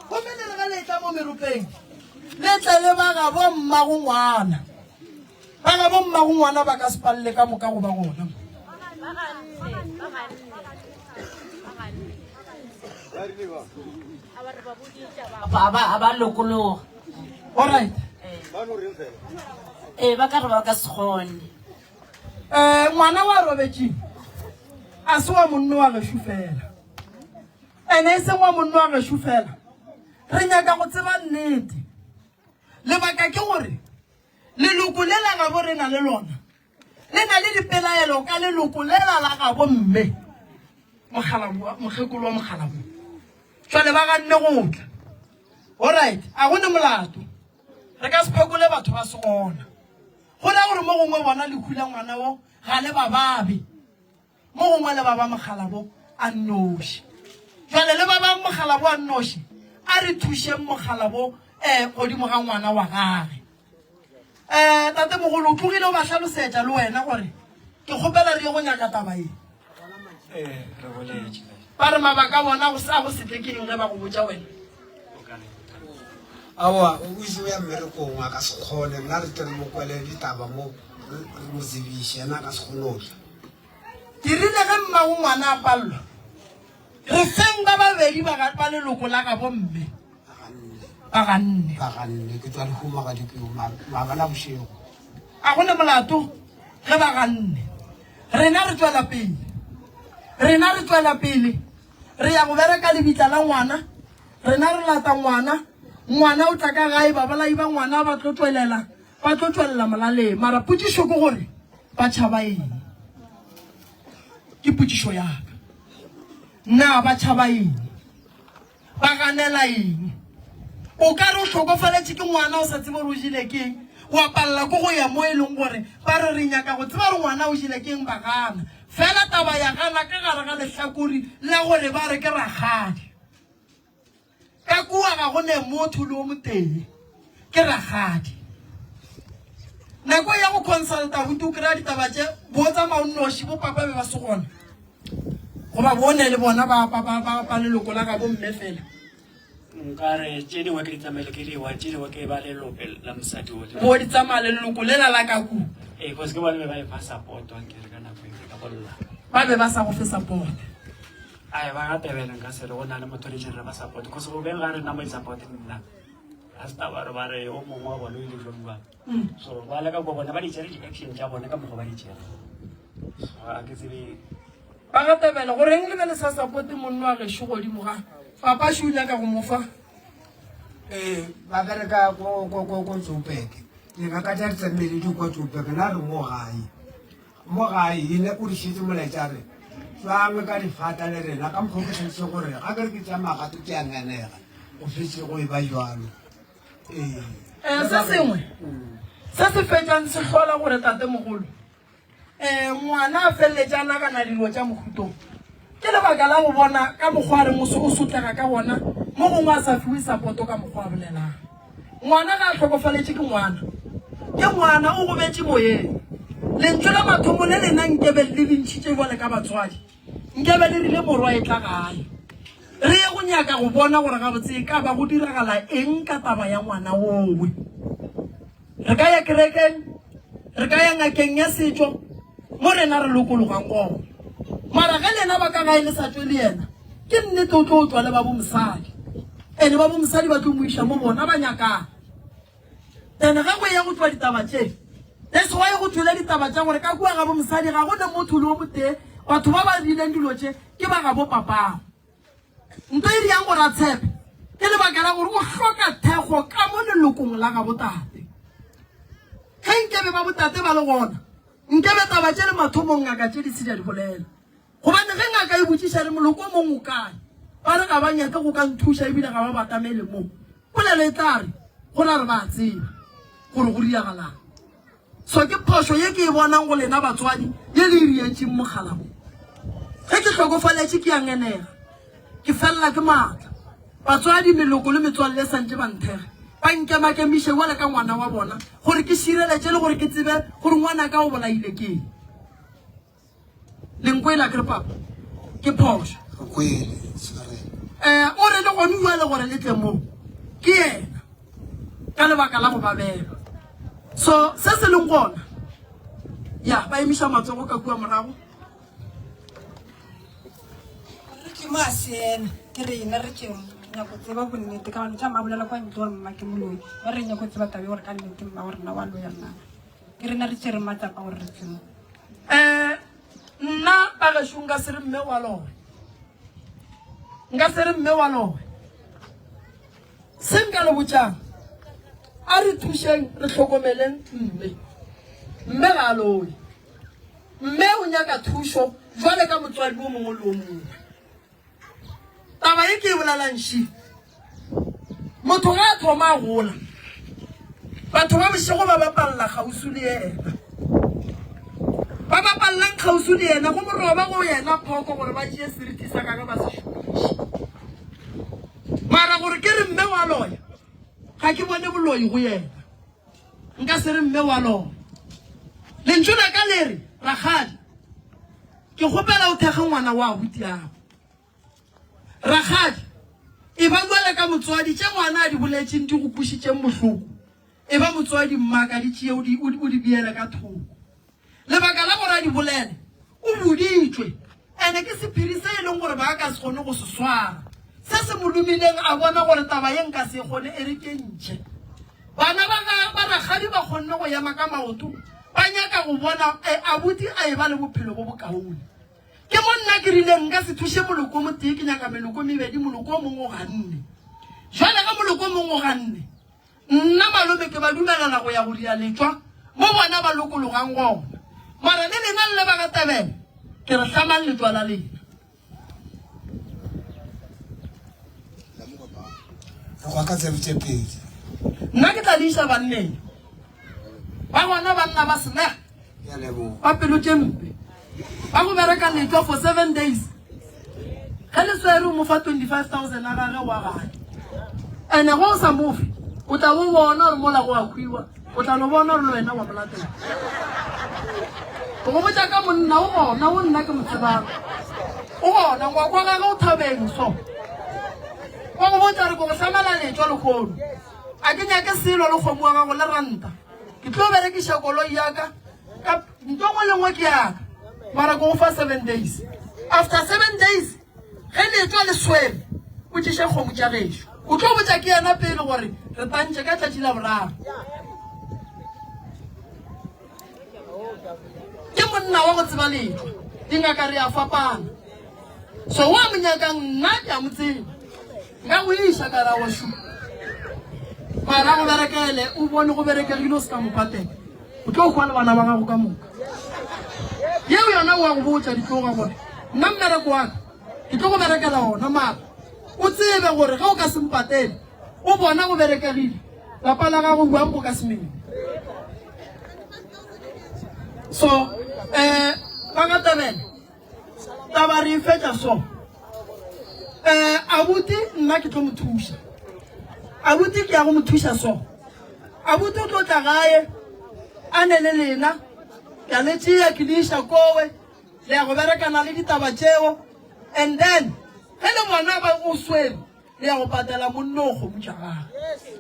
Gomme le re ge le etla mo meropeng, le tle le ba gabo mmago ngwana. Ba gabo mmago ngwana ba ka se palele ka moka go ba gona mo. Ba ba ba lokologa. Alright. Ee, ba ka re ba ka se kgone. Eh, ngwana wa robetšeng a se wa monno wa gešo fela. Ene e seng wa monno wa gešo fela. Re nyaka go tseba nnete. Lebaka ke gore leloko le la gabo re na le lona le na le dipelaelo ka leloko lela la gabo mme mokgekolo wa mogalabo. Jwale ba ganne go tla. Alright, a go ne molato. Re ka se phekole batho ba se gona. Go ra gore mo gongwe bona lehu la ngwana wo ga le ba babe. Mo gongwe le ba ba mogalabo a nnoši. Jwale le ba ba mogalabo a nnoši, a re thušeng mogalabo um godimo ga ngwana wa gage. Um tatemogolo o tlogile o ba hlalosetša le wena gore ke kgopela re ye go nyaka taba ye. Ee, re boletše. Ba re mabaka a bona a go se tle ke eng ge ba go botša wena? Aowa, o itse o ya mmerekong a ka se kgone. Nna re tle re mo kwele ditaba mo re mo tsebiše, yena a ka se kgone go tla. Ke rile ge mmago ngwana a palelwa, re feng ba babedi ba ba leloko la gabo mme. Ba ganne. Ba ganne, ke tswa lehumagadi ke yo maabana bošego. A go ne molato ge ba ganne. Rena re tšwela pele. Rena re tšwela pele. Re ya go bereka lebitla la ngwana. Rena re lata ngwana. Ngwana o tla ka gae, babolai ba ngwana ba tlo tšwelela, ba tlo tšwelela molaleng. Mara potšišo ke gore ba tšhaba eng? Ke potšišo ya ka. Na ba tšhaba eng? Ba ganela eng? O ka re o hlokofaletše ke ngwana o sa tsebe gore o jele ke eng, wa palela ke go ya mo e leng gore ba re re nyaka go tseba gore ngwana o jele ke eng ba gana. Fela taba ya gana ka gare ga lehlakori la gore ba re ke rakgadi. Ka kua ga go ne motho le o motee, ke rakgadi. Nako ya go consulta abuti o kry-a ditaba tše bo tsamaya o nnoši bo papa be ba se gona. Goba bone le bona ba, ba, ba, ba, ba leloko la gabo mme fela. Nkare tše dingwe ke di tsamaile ke diwa, tše dingwe ke ba lelope la mosadi ole. Bo di tsamaya le leloko lela la ka ku. Ee, cause ke bone be ba e fa support ankere ka nako eo ka go lla. Ba be ba sa go fe support. Ae, ba ga Tebele nka se re go na le motho re tšere ba support, cause go beng ga rena mo di-support nna. Ga se taba gore ba re o mongwe wa bone o ile jwang jwang. So ba leka ko bona ba di tšere di-action tša bone ka mokgwa ba di tšere. So ga ke tsebe. Ba ga Tebele, go reng le be le sa sapote monno wa gešo godimo ga papa šo o nyaka go mo fa? Ee, ba bereka ko ko ko ko Joburg. Dingaka tša di tsamaile di kwa Joburg, nna re mo gae. Mo gae yena o re šetše molaetša a re tswang ka difata le rena ka mokgwa ke hlaloše gore ga ke re ke tša magato ke a nganega go fetše go e ba jwalo. Ee. Eh, se sengwe se se fetšang se hlola gore tatemogolo um ngwana a feleletše a nagana dilo tša mohutong ke lebaka la go bona ka mokgwa a reng o sotlega ka gona mo gongwe a sa fiwe sapoto ka mokgwa a bolelang. Ngwana ga a hlokofaletše ke ngwana, ke ngwana o gobetše moyeng. Lentšu la mathomo le lena nkebe le le ntšhitše bjale ka batswadi, nkebe le rile morwa e tla gae. Re ye go nyaka go bona gore gabotse e ka ba go diragala eng ka taba ya ngwana owe. Re ka ya kerekeng, re ka ya ngakeng ya setšo, mo rena re lokologang gona. Mara ge lena ba ka gae le sa tšwe le yena, ke nnete o tlo tšwa le ba bo mosadi. Ene ba bo mosadi ba tlo mo iša mo bona ba nyakang. Ene ge go eya go tšwa ditaba tše, that's why go tšwele ditaba tša gore ka kua ga bo mosadi ga go ne motho le o motee, batho ba ba rileng dilo tše ke ba ga bo papago. Nto e riang gore a tshepe ke lebaka la gore o hloka thekgo ka mo lelokong la gabo tate. Ge nkebe ba botate ba le gona, nkebe taba tše le mathomong ngaka tše di se di a di bolela. Gobane ge ngaka e botšiša re moloko o mongwe o kae, ba re ga ba nyake go ka nthuša ebile ga ba batamele mo, polelo e tla re go ra re ba a tseba gore go riagalang. So ke phošo ye ke e bonang go lena batswadi ye le e rietšeng mogala mo. Ge ke hlokofaletše ke a ngenega, ke felela ke maatla. Batswadi, meloko le metswalle e santše ba nthekge, ba nkemakemiše bjale ka ngwana wa bona gore ke šireletše le gore ke tsebe gore ngwanaka o bolaile ke eng. Le nkwele akere papa? Ke phošo. Re kwele, tshwarelo. Eh, o re le gone bjale gore le tle mo ke yena ka lebaka la go babelwa. So se se leng gona, ya ba emiša matsogo ka kua morago. Re ke mo a seena ke rena re ke nyako tseba bonnete ka gobane tša mma bolela kwa ntle gore mma ke moloi ba re nyako tseba tabe gore ka nnete mma gore nna wa loya nna ke rena re tšere matsapa gore re tsemo um nna ba gešo nka se re mme wa loe nka se re mme wa loe se nka le botšang a re thušeng re hlokomeleng mme mme ga a loe Mme o nyaka thušo jwale ka motswadi o mongwe le o mongwe. Taba ye ke e bolelang še, motho ge a thoma a gola, batho ba bošego ba bapalela kgauswi le yena. Ba bapalelang kgauswi le yena go moroba go yena phoko gore ba tšee seriti sa gagwe ba se šomiše. Mara gore ke re mme wa loya, ga ke bone boloi go yena. Nka se re mme wa lona. Lentšu la ka le re, Rakgadi, ke kgopela o thekge ngwana wa abutiago. Rakgadi, e ba bjale ka motswadi, tše ngwana a di boletšeng di go kwešitšeng bohloko, e ba motswadi mmaka di tšee o di, o di beele ka thoko. Lebaka la gore a di bolele, o boditšwe, ene ke sephiri se e leng gore ba ka se kgone go se swara. Se se mo lomileng a bona gore taba ye nka se e kgone e re ke ntšhe. Bana ba ga ba rakgadi ba kgonne go ema ka maoto, ba nyaka go bona e, abuti a eba le bophelo bo bokaone. Ke mo nna ke rileng nka se thuše moloko o motee, ke nyaka meloko e mebedi, moloko o mongwe o ganne. Jwale ge moloko o mongwe o ganne, Nna malome ke ba dumelela go ya go dia letšwa mo bona ba lokologang gona. Mara le lena le le ba ga Tebele, ke re hlamang letšwa la lena. Re kwa ka tsebe tše pedi. Nna ke tla le iša banneng. Ba gona banna ba senega. Ke a leboga. Ba pelo tše mpe. Ba go bereka letšwa for 7 days. Ge le swere o mo fa 25,000 a gage wa gae. Ene go o sa mo fe, o tla bo bona gore mola go a hwiwa, o tla no bona gore le wena wa mo latela. Go botša ka monna o gona o nna ke mo tsebang. O gona ngwako wa gage o thabeng so. Wa go botša re ko go hlamela letšwa lehono. A ke nyake selo le kgomo wa gago le ranta. Ke tlo berekiša koloi ya ka ka nto ngwe le ngwe ke yaka mara ke go fa seven days after seven days ge le tswa le swere o tšiše kgomo tša gešo o tlo botša ke yena pele gore re tantše ka tšatši la boraro ke monna wa go tseba letšwa dingaka re a fapana so wa mo nyakang nna ke a mo tseba nka go iša ka ra wa šupa mara go berekele o bone go berekegile o se ka mo patela O tlo hwa le bana ba gago ka moka. Yeo yona o a go botša ditloga gore nna mmereko wa ka ke tlo go berekela ona mara o tsebe gore ge o ka se mpatele o bona go berekegile lapa la gago buang go ka se mene. So um ba ga Tabele taba re e fetša so um abuti nna ke tlo mo thuša abuti ke ya go mo thuša so abuti o tlo tla gae a ne le lena ke a le tšea ke le iša kowe le ya go berekana le ditaba tšeo and then ge le bona ba o swere le ya go patela monno o kgomo tša gagwe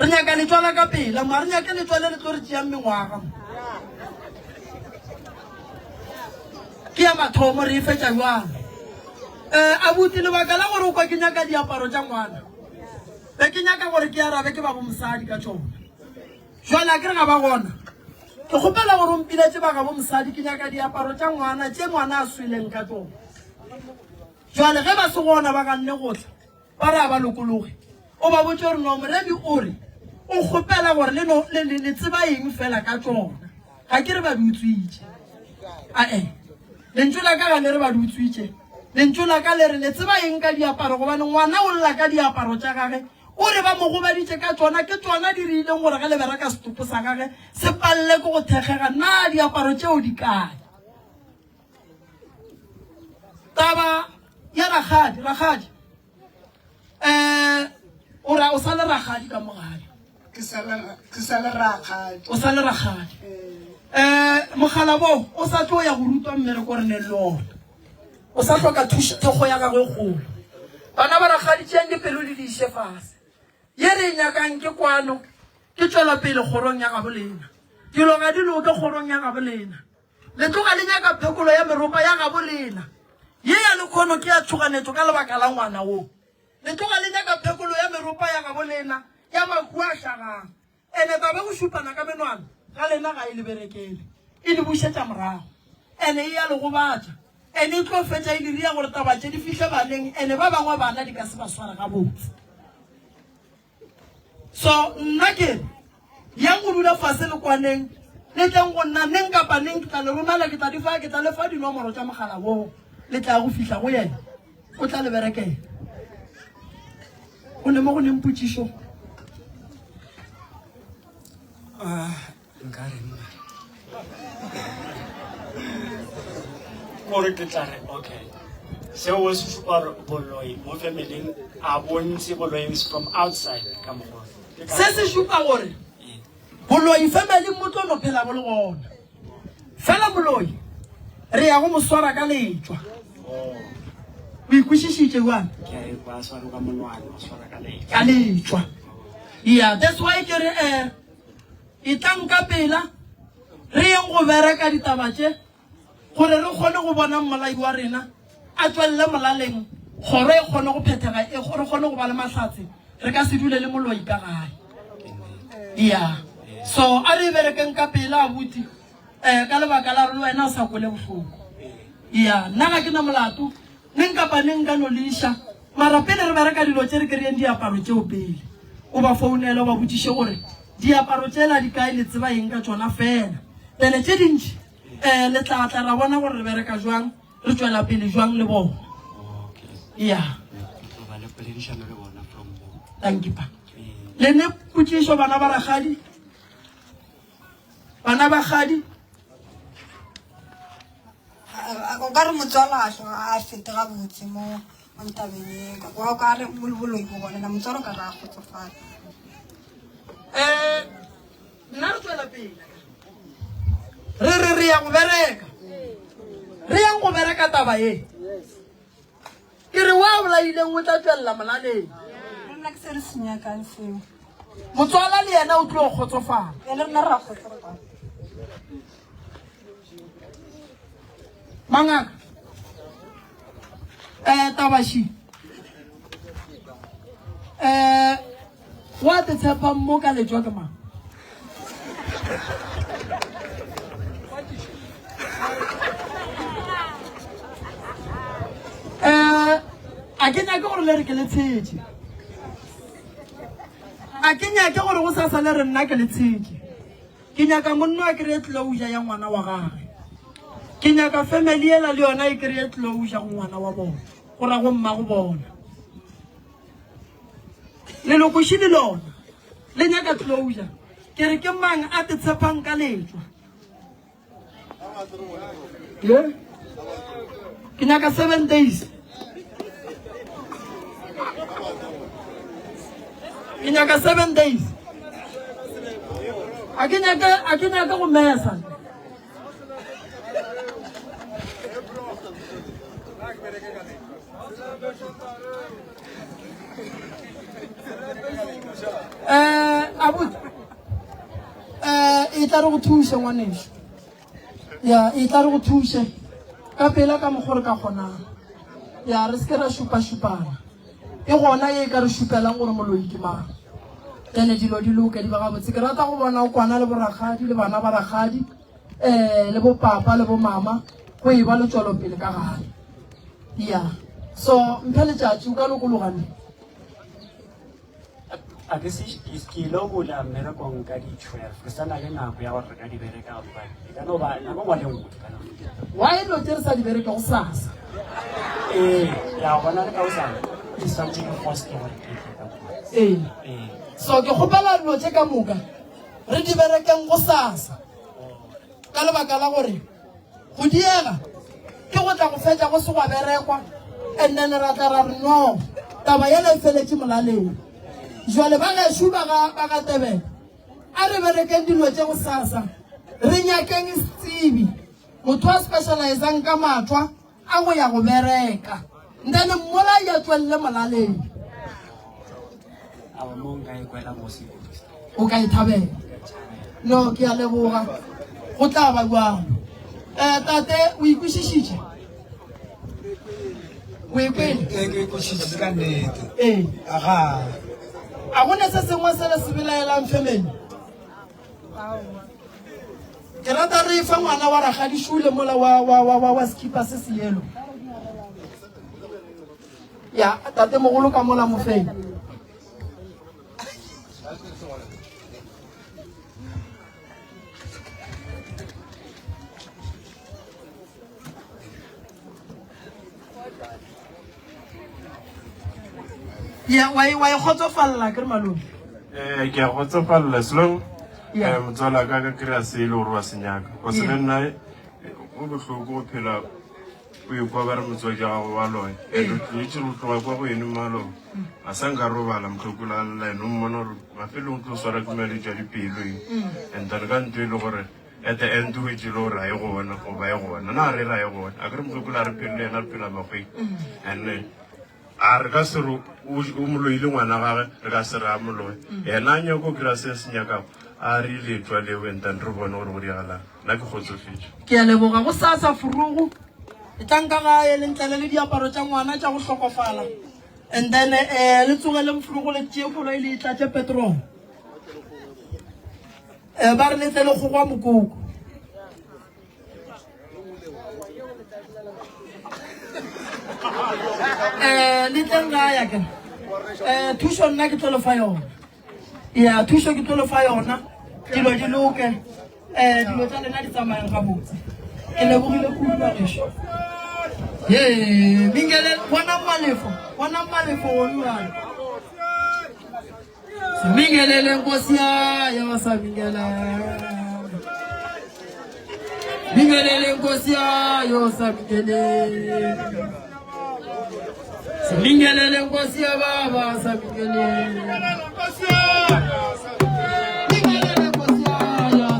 re nyaka letswala ka pela mo a re nyake letswale le tlo re tšeang mengwaga mo ke ya mathomo re e fetša jwang um abuti lebaka la gore o kwa ke nyaka diaparo tša ngwana be ke nyaka gore ke arabe ke ba bo mosadi ka tšona jwale a ke re ga ba gona ke kgopela gore o mpiletše ba ga bo mosadi ke nyaka diaparo tša ngwana tše ngwana a sweleng ka tšona Jwale ge ba se gona ba ganne go tla, ba re a ba lokologe. O ba botše gore no Moremi o re o kgopela gore le no le, le, le tseba eng fela ka tšona. Ga ke re ba di utswitše. Ae, lentšu la ka ga le re ba di utswitše. Lentšu la ka le re le tseba eng ka diaparo gobane ngwana o lla ka diaparo tša gage. O re ba mo gobaditše ka tšona, ke tšona di rileng gore ge le bereka setopo sa gage se palele ke go thekgega. Na diaparo tšeo di kae? Taba ya rakgadi, rakgadi. Um o ra o sa le rakgadi ka mo gae? Ke sa le ke sa le rakgadi. O sa le rakgadi. Um mogalabo o sa tlo ya go rutwa mmereko re neng le ona. O sa hloka thušo thekgo ya gagwe e kgolo. Bana ba rakgadi tšeang dipelo le di iše fase. Ye re e nyakang ke kwano, ke tšwelopele kgorong ya gabo lena. Dilo ga di loke kgorong ya gabo lena. Le tloga le nyaka phekolo ya meropa ya gabo lena. Ye ya lekhono ke ya tšhoganetšo ka lebaka la ngwana wo. Le tloga le nyaka phekolo ya meropa ya gabo lena ya mahu a hlagang. Ene taba go šupana ka menwana ga lena ga e le berekele, e le bušetša morago. Ene e ya le gobatša. Ene e tlo fetša e diria gore taba tše di fihle baneng ene ba bangwe bana di ka se ba sware gabotse. So nna ke re, yang go dula fase le kwaneng, le tleng go nna neng kapa neng, ke tla le romela, ke tla di fa, ke tla le fa dinomoro tša mogala woo le tla go fihla go yena, o tla le berekela. Go ne mo go neng potšišo. Ah, nka reng mara kore ke tla re okay seo se šupa gore boloi mo familing a bontsi boloi is from outside ka mokgwa Se se šupa gore boloi familing mo tlo no phela bo le gona. Fela moloi re ya go mo swara ka letšwa. O ikwešišitše bjang? ke a ekwa a sware ka monwana o swara ka letšwa Ka letšwa. Yeah, that's why ke re eh etlang ka pela re yeng go bereka ditaba tše gore re kgone go bona mmolai wa rena a tšwelele molaleng, kgoro e kgone go phethega, e re kgone go ba le mahlatse, re ka se dule le moloi ka gae. Yeah. So a re e berekeng ka pela abuti eh ka lebaka la gore le wena o sa kwele bohloko. Yeah, nna ga ke na molato, neng kapa neng nka no le iša. Mara pele re bereka dilo tše re kry-eng diaparo tšeo pele. O ba founele o ba botšiše gore diaparo tšela di kae le tseba eng ka tšona fela. Pele tše dintši um le tla tla ra bona gore re bereka jwang, re tšwela pele jwang le bona. Ya. Thank you pa. Le ne potšišo bana ba rakgadi? Bana ba kgadi? O ka re motswala a fete gabotse mo mo tabeng e o ka re boloi bo gona na motswalo ka re a kgotsofala. Um nna re tswela pele re re re ya go bereka re yang go bereka taba e Ke re wa bolaileng o tla tšwelela molaleng. Nna ke se re se nyakang seo. Motswala le yena o tlo kgotsofala. Le rena ra kgotsofala. Mangaka. Eh tabashi. Eh wa te tshepang mo ka letswa ke mang? Um a ke nyake gore le re ke le tshetše a ke nyake gore go sasa le re nna ke le tshetše ke nyaka monna a kry-e closure ya ngwana wa gage ke nyaka family ela le yona e kry-e closure go ngwana wa bona go ra go mma go bona Lelokoši le lona le nyaka closure. Ke re ke mang a te tshepang ka letšwa? Ye? Ke nyaka 7 days. Ke nyaka 7 days. A ke nyake a ke nyake go mesa. Eh, abuti eh e tla re go thuše ngwaneso ya e tla re go thuše ka pela ka mokgwa re ka kgonang ya re se ke ra šupašupana e gona ye e ka re šupelang gore moloi ke mang ene dilo di loke di ba gabotse ke rata go bona o kwana le borakgadi le bana ba rakgadi um le bopapa le bomama go e ba le tšwelopele ka gae ya so mphe letšatši o ka lokologa ne A ke se ke ile go bula mmerekong ka di 12 ke sa na le nako ya gore re ka di bereka gobane e ka no ba nako nngwe le nngwe ke ka no why dilo tše re sa di bereke go sasa ee ya bona le ka osana ke swantse ke forced gore ke tle ka kwa ee ee so ke kgopela dilo tše ka moka re di berekeng go sasa ka lebaka la gore go diega ke go tla go fetša go se gwa berekwa and then ra tla ra re no. Taba yela e feletše molaleng. Jwale ba gešo ba ga, ba ga Tebele, a re berekeng dilo tše gosasa, re nyakeng setsebi, motho a specializang ka mathwa a go ya go bereka. Then mmolai a tšwelele molaleng. Awa mo nka e kwela bose kudu. O ka e thabela. No, ke a leboga. Go tla ba bjalo. Eh, tate, o ikwešišitše? O e kwele? Ee, ke ikwešišitše ka nnete. Ee. Aga. A go ne se sengwe se le se belaelang family? Ke rata re fa ngwana wa rakgadi Shule mola wa wa wa wa wa skipa se se yellow. Ya, tate mogolo ka mola mofeng. Ya, wa e wa e kgotsofalela ke re malome. Eh, ke a kgotsofalela selong Yeah. eh, motswala ka ka kry-a se e le gore wa se nyaka o se Yeah. le nna eh, go bohloko go phela o ekwa ba re motswadi wa gago wa loya and o tlwaetse go tloga kwa go ene mmalong a sa nka robala mohlokolo a lla ene o mmona gore mafelong o tlo swara ke malwetse a dipelo eng and then ka ntho e le gore at the end o hwetše e le gore ga e gona goba e gona na re ra e gona a kere mohlokolo a re phele le yena re phela makgweng and A re ka se re o mo loile ngwana gage, re ka se re a mo loe. Yena a nyako kry-a se a se nyakago, a re ile tšwa leo and then re bone gore go diragalang. Nna ke kgotsofetše. Ke a leboga. Gosasa Furugu, etlang ka gae le ntlele le diaparo tša ngwana tša go hlokofala and then eh, le tsogeleng Furugu le tšee koloi le e tlatše petrol. Eh, ba re le tle le kgogwa mokoko. um le tleng ga ya ke um thušo nna ke tlo le fa yona ya thušo ke tlo le fa yona dilo di loke um dilo tša lena di tsamayang gabotse ke lebogile kudu bagešo ye mingele bonang malefo bonang malefo one Simingelele Nkosi yayo samingelele. Bingelele Nkosi yayo samingelele. Simingelele Nkosi ya baba samingelele. Bingelele Nkosi yayo samingelele. Bingelele Nkosi yayo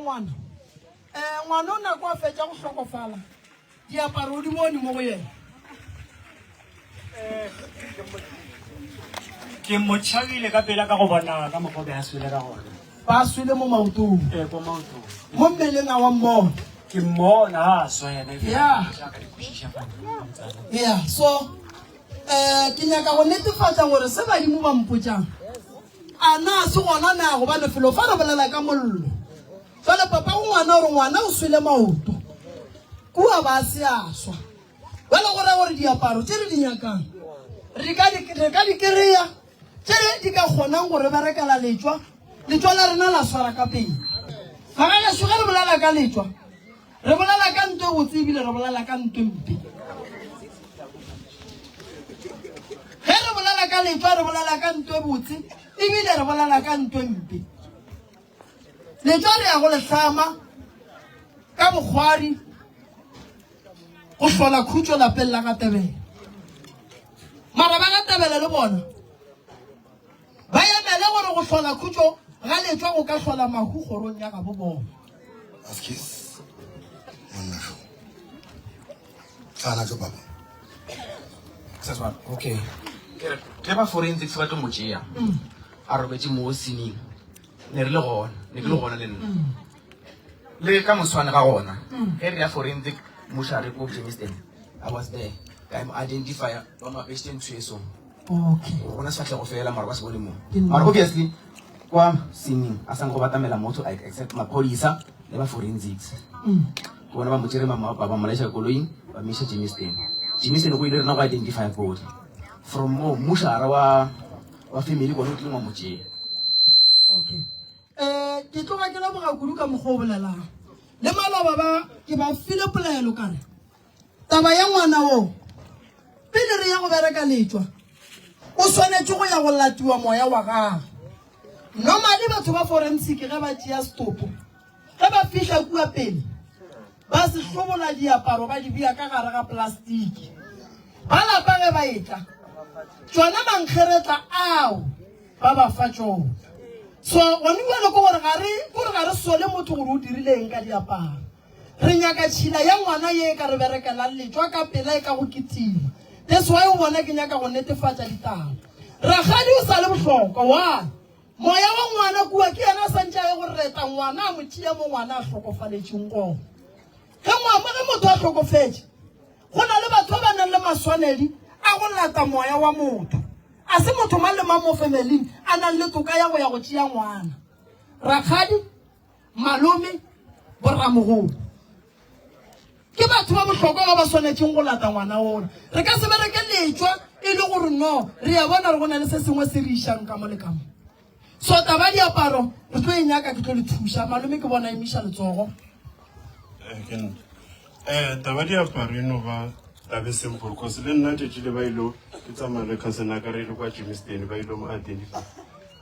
ngwana um ngwana o nako a fetša go hlokofala diaparo o di bone mo go yena Ke mo tšhabile ka pela ka go bona ka mokgwa o be a swele ka gona. Ba swele mo maotong. Ee, ko maotong. Mo mmeleng a wa mmona. Ke mmona ha a swa yena. Yeah. Jaaka di kwešiša fa. Yeah, so eh ke nyaka go netefatša gore se badimo ba mpotšang a na se gona na gobane felo fa re bolela ka mollo jale papa go ngwana gore ngwana o swele maoto kua ba se a swa Bjale go ra gore diaparo tše re di nyakang re ka di, re ka di kry-a tše di ka kgonang go re berekela letšwa, letšwa la rena la swara ka pele. Magagešo, ge re bolela ka letšwa, re bolela ka nto e botse ebile re bolela ka nto e mpe. Ge re bolela ka letšwa, re bolela ka nto e botse ebile re bolela ka nto e mpe. Letšwa re ya go le hlama ka bokgwari go hlola khutšo lapeng la Gatebele. Mara ba Gatebele le bona ba emele gore go hlola khutšo ga letšwa go ka hlola mahu kgorong ya gabo bona. Askis, monna šo. Tlana jo baba. Saswana, okay. Ke re, ge ba forensics ba tlo mo tšea, a robetše mo sining, ne re le gona, ne ke le gona le nna. Le ka moswane ga gona, ge re ya forensic mošare ko Germiston, I was there. Ka mo identify ba mo apešitše ntho e so. Okay. O bona sefahlego fela mara ba se bone mo. Ke nna. Mara obviously kwa sining a sang go batamela motho except maphodisa le ba forensics. Ke bona ba mo tšere ba ba mo laiša koloing ba mo iša Germiston. Germiston go ile rena go identify body. From mo mmušara wa wa family kone o tlile wa mo tšea. Okay. Eh, ke tloga ke leboga kudu ka mokgwa o bolelang. Le maloba ba ke ba file polelo ka re taba ya ngwana wo pele re ya go bereka letšwa o swanetše go ya go latiwa moya wa gagwe. Normally batho ba forensic ge ba tšea setopo Ge ba fihla kua pele, ba se hlobola diaparo ba di bea ka gare ga plastiki. Ba lapa ge ba etla, tšona mankgeretla ao ba ba fa tšona. So gone bjalo ke gore ga re gore ga re sole motho gore o dirile eng ka diaparo. Re nyaka tšhila ya ngwana ye e ka re berekelang letšwa ka pela e ka go kitima. That's why o bona ke nyaka go netefatša ditaba. Rakgadi o sa le bohlokwa. Why? Moya wa ngwana kua ke yena a santše a ye go reta ngwana a mo tšea mo ngwana a hlokofaletšeng gona. Ge ngwama ge motho a hlokofetše, go na le batho ba ba nang le maswanedi a go lata moya wa motho. A se motho mang le mang mo femeling a nang le toka ya go ya go tšea ngwana. Rakgadi, malome, boramogolo. Ke batho ba bohlokwa ba ba swanetšeng go lata ngwana ola. Re ka se bereke letšwa e le gore no re a bona gore go na le se sengwe se re išang ka mo le ka mo. So taba diaparo re tlo e nyaka ke tlo le thuša. Malome ke bona emiša letsogo. Eh, ke nna. Eh, taba diaparo e no ba tabe simple cause le nna tšatši le ba ilo ke tsamaya le cousin a ka re ile kwa Germiston ba ilo mo identify.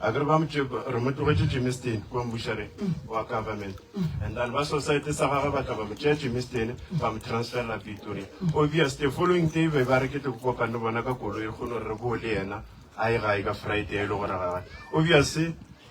A ke re ba mo re mo tlogetše Germiston kwa mmušareng wa government and then ba society sa gagwe ba tla ba mo tšea Germiston ba mo transferela Pretoria. Obvious the following day be ba re ke tle ke kopane le bona ka koloi re kgone gore re boe le yena a ye gae ka Friday e le gore ga gae. Obvious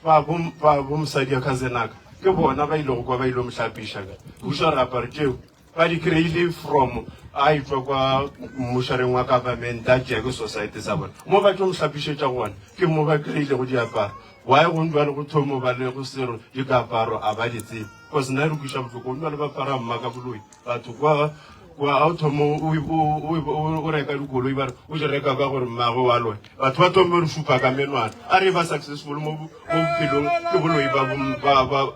ba bo ba bo mosadi ya cousin aka ke bona ba ile go kwa ba ile mo hlapiša ka buša re apare tšeo Ba di kry-ile from a etšwa kwa mmošareng wa government a tšea ke society sa bona mo ba tlo mo hlapišetša gona ke mo ba kry-ile go diaparo why gong jwale go thomo ba le go sero dikaparo a ba di tsebe cause nna e re kwiša bohloko gong jwale ba para mma ka boloi batho kwa kwa a o thomo o reka dikoloi ba re o di reka ka gore mmagwe wa lone batho ba thome re šupa ka menwana a re ba successful mo bophelong ke boloi ba ba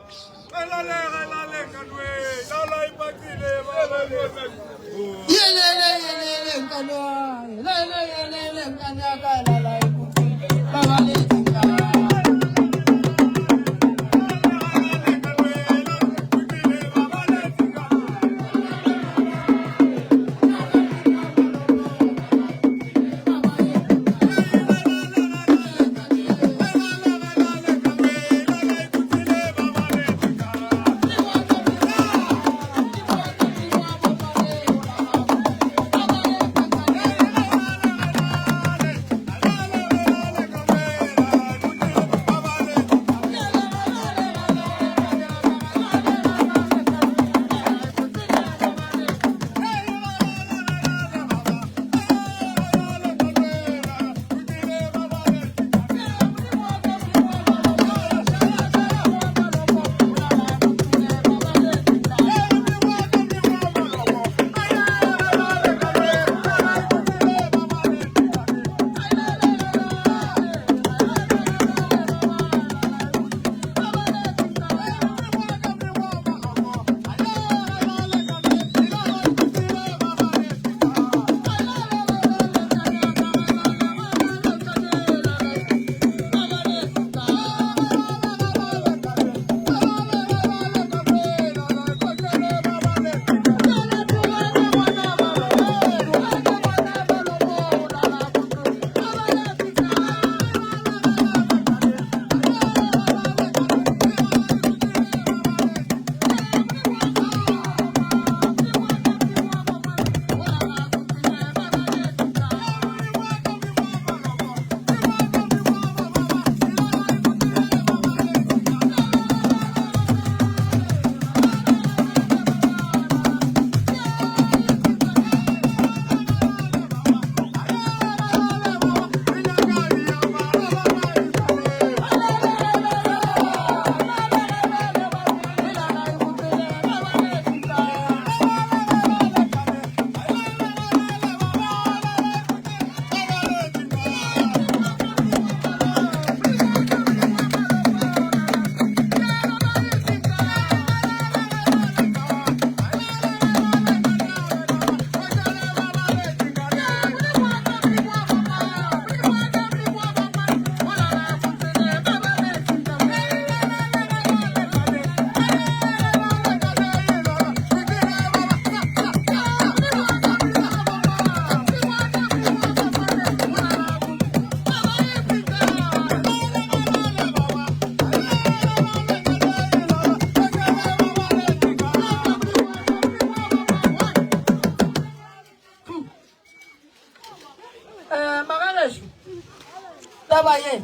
taba ye,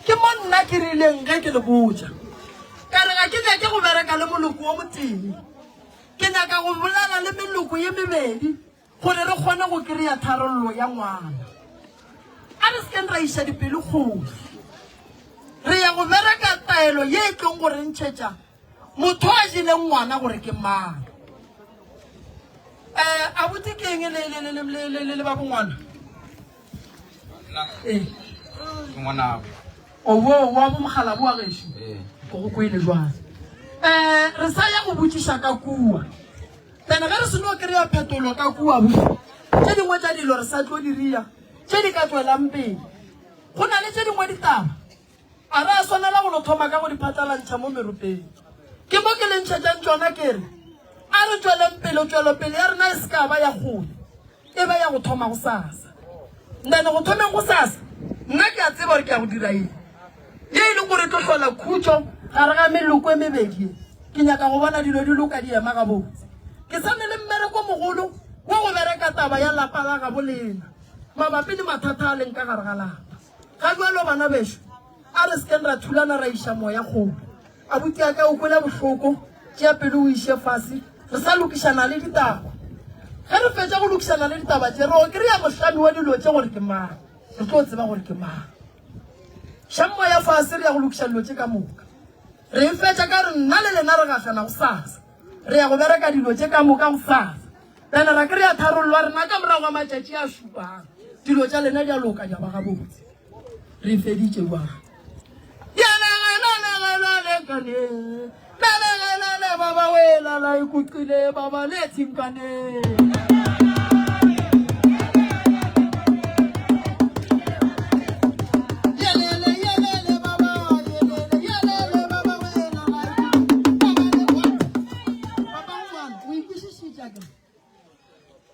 ke mo nna ke rileng ge ke le botša ka re ga ke nyake go bereka le moloko wo motee, ke nyaka go bolela le meloko ye mebedi gore re kgone go kry-a tharollo ya ngwana. A re se keng ra iša dipelo kgole. Re ya go bereka taelo ye e tlong go re ntšhetša motho a jeleng ngwana gore ke mang. Um abuti ke eng le ba bongwana? Ee. Ke ngwanabo. Owo wa bomokgalabo wa gešo? Ee. Ke go kwele jwale. Um re sa ya go botšiša ka kua. Then ge re seno kry-a phetolo ka kua bo, tše dingwe tša dilo re sa tlo di ria, tše di ka tšwelang pele. Go na le tše dingwe ditaba a re a swanela go no thoma ka go di phatlalantšha mo meropeng. Ke mo ke le ntšhetšang tšona ke re, a re tšweleng pele, tšwelopele ya rena e se ka ba ya kgole, e be ya go thoma gosasa. Then go thomeng gosasa, nna ke a tseba gore ke ya go dira eng ye e leng gore e tlo hlola khutšo gare ga meloko e mebedi ye. Ke nyaka go bona dilo di loka di ema gabotse. Ke sa ne le mmereko mogolo wa go bereka taba ya lapa la gabo lena mabapi le mathata a leng ka gare ga lapa. Ga bjalo bana bešo, a re se keng ra thulana ra iša moya kgole. Abuti ya ka o kwele bohloko, tšea pelo o iše fase, re sa lokišana le ditaba. Ge re fetša go lokišana le ditaba tše, re kry-a mohlami wa dilo tše gore ke mang, re tlo tseba gore ke mang. Šang moya fase, re ya go lokiša dilo tše ka moka. Re e fetša ka re nna le lena re gahlana gosasa, re ya go bereka dilo tše ka moka gosasa. Then ra kry-a tharollo ya rena ka morago ga matšatši a šupang. Dilo tša lena di a loka, di a ba gabotse. Re e feditše bjang?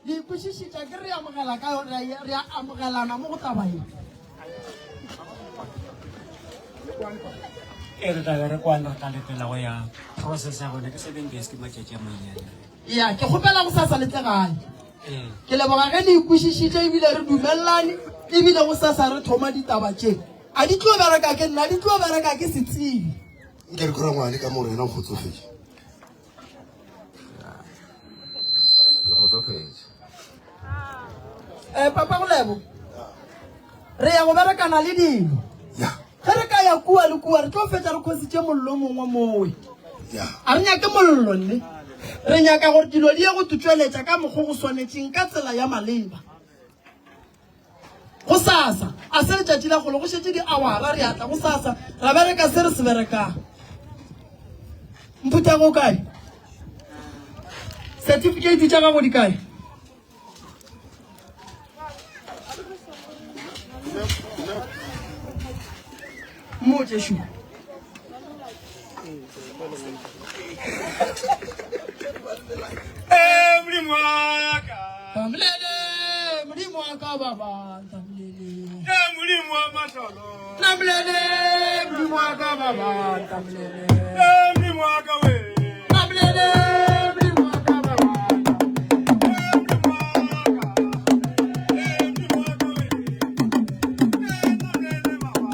Le ikwešišitša ke re amogela ka re a amogelana mo go taba ye. E re tla be re kwana re tla letela go ya process ya gone ke 7 days ke matšatši a mannyane. Ya ke kgopela go sasa le tle gae. Ee. Ke leboga ge le ikwešišitše ebile re dumelelane ebile go sasa re thoma ditaba tše. A di tlo bereka ke nna, di tlo bereka ke setsebi. Nke re khora ngwane ka mo rena o kgotsofetše. Ke kgotsofetše. Eh, Papa Golebo, re ya go berekana le dilo. Ya. Ge re ka ya kua le kua, re tlo fetša re khositše mollo mongwe mowe. Ya. A re nyake mollo nne. Re nyaka gore dilo di ye go tšweletša ka mokgwa go swanetšeng ka tsela ya maleba. Gosasa, a se letšatši la kgolo, go šetše diawara, re a tla gosasa, ra bereka se re se berekang. Mphuthego o kae? Certificate tša gago di kae? Mmotše šo. Eh, Modimo wa ka. Tamlele, Modimo wa ka baba, tamlele. Eh, Modimo wa mahlolo. Tamlele, Modimo wa ka baba, tamlele. Eh, Modimo wa ka we. Tamlele, Modimo wa ka baba. Eh, Modimo wa ka. Eh, Modimo wa ka we. Eh, tamlele baba.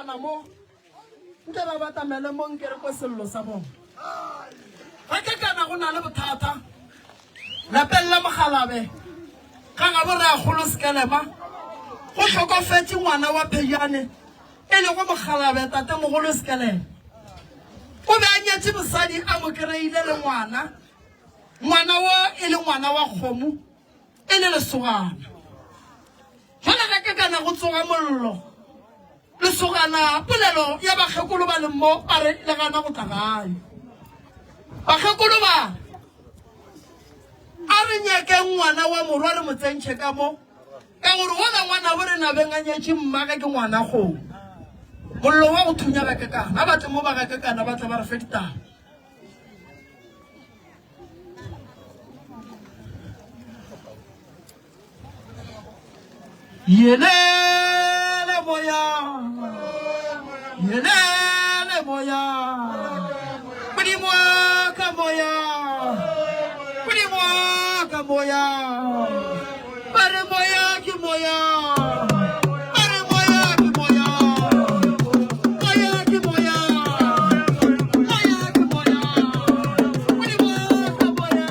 kekana mo nke ba batamele mo nke re kwe sello sa bona. Ga kekana go na le bothata lapeng la Mogalabe ga gabo Rakgolo Sekelema go hlokofetše ngwana wa Phejane e lego Mogalabe tatemogolo Sekelema. O be a nyetše mosadi a mo kereile le ngwana, ngwana wo e le ngwana wa kgomo e le lesogana. Jwale ge ke kana go tsoga mollo, lesogana polelo ya bakgekolo ba leng mo ba re le gana go tla gae. Bakgekolo ba a re nyakeng ngwana wa morwa re mo tsentšhe ka mo, ka gore wola ngwana bo re nabeng a nyetše mmage ke ngwana kgomo. Mollo wa go thunya bakekana, a ba tle mo ba gakekana ba tle ba re fe ditaba. Yelele moya, yelele moya, Modimo wa ka moya, Modimo wa ka moya, ba re moya ke moya, ba re moya ke moya, moya ke moya, moya ke moya, Modimo wa ka moya.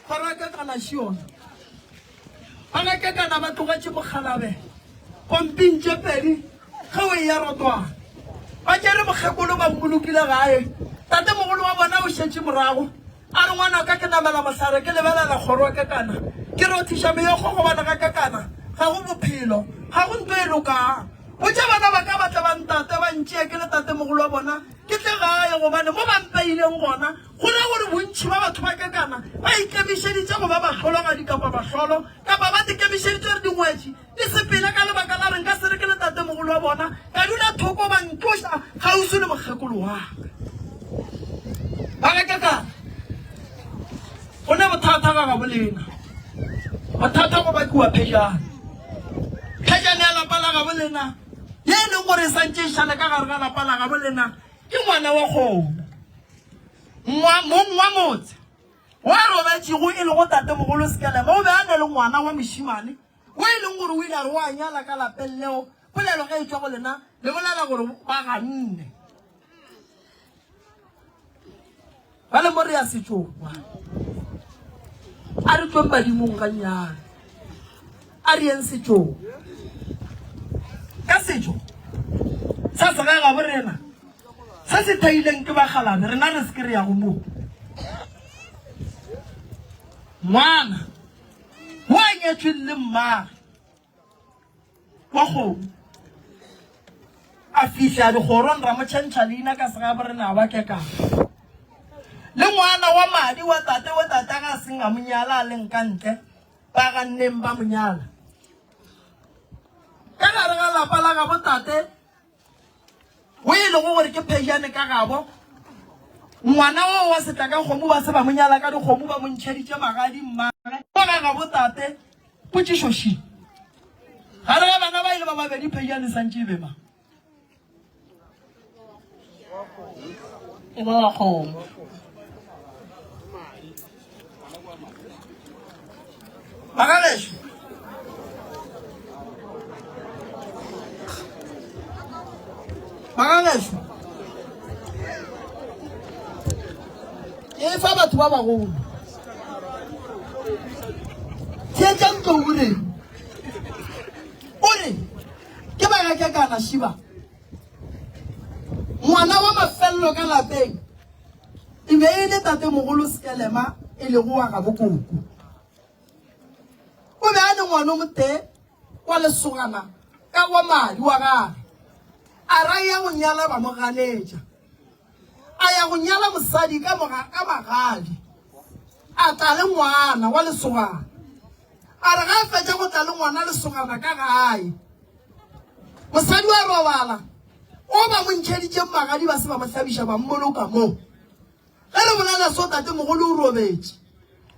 Kgoro ya Kekana Šiona. Ba ga Kekana ba tlogetše Mokgalabe pomping tše pedi ge o eya Rotwane. Ba tšere mokgekolo ba mmolokile gae. Tatemogolo wa bona o šetše morago. A re, Ngwanaka, ke namela mohlare ke lebelela kgoro ya Kekana. Ke rothiša meokgo gobane ga Kekana ga go bophelo, ga go nto e lokang. Botša bana ba ka ba tle ba ntate, ba ntšee ke le tatemogolo wa bona, ke tle gae gobane mo ba mpeileng gona go ra gore bontši ba batho ba Kekana ba ikemišeditše go ba bahlologadi kapa bahlolo kapa ba tikemišeditše gore dingwetši di sepele ka lebaka la gore nka se re ke le tatemogolo wa bona ka dula thoko ba ntloša kgauswi le mokgekolo wa ka. Ba ga kekana. Go ne bothata ga gabo lena. Bothata go bakiwa phejane. Phejane ya lapa la gabo lena ye e leng gore e santše e šale ka gare ga lapa la gabo lena ke ngwana wa kgomo. Mong wa motse wa robetšego e lego tatemogolo Sekelema o be a na le ngwana wa mošemane wo e leng gore o ile a re o a nyala ka lapeng leo. Polelo ge e tšwa go lena le bolela gore ba ganne. Bale mo re ya setšong a re tšweng badimong gannyane a re yeng setšong ka setšo sa segae gabo rena se se thaileng ke bakgalane rena re se ke re yago moo ngwana wa nyetšweng le mmage wa kgomo a fihla dikgorong ra mo tšhentšha leina ka segabo re na ba kekana le ngwana wa madi wa tate wa tate ga seng a mo nyala a leng ka ntle ba ganneng ba mo nyala ka gare ga lapa la gabo tate Go e lego gore ke phejane ka gabo, ngwana oo wa setla ka kgomo ba se ba mo nyala ka dikgomo ba mo ntšheditše magadi mmagwe wa ga gabo tate potšišo ši gare ga bana ba ile ba babedi phejane santše e be mang? E ba wa kgomo. Bagagešo, bagagešo, ke e fa batho ba bagolo. Theetšang tlou o reng? O re, ke bagakekana šiba. Ngwana wa mafelelo ka lapeng E be e le tatemogolo Sekelema e lego wa gabo koko. O be a le ngwana o motee wa lesogana ka wa madi wa gage. A ra ya go nyala ba mo ganetša. A ya go nyala mosadi ka moga ka magadi. A tla le ngwana wa lesogana. A re ga a fetša go tla le ngwana lesogana ka gae. Mosadi wa robala O ba mo ntšheditšeng magadi ba se ba mo hlabiša ba mmoloka mo. Ge re bolela so tatemogolo o robetše.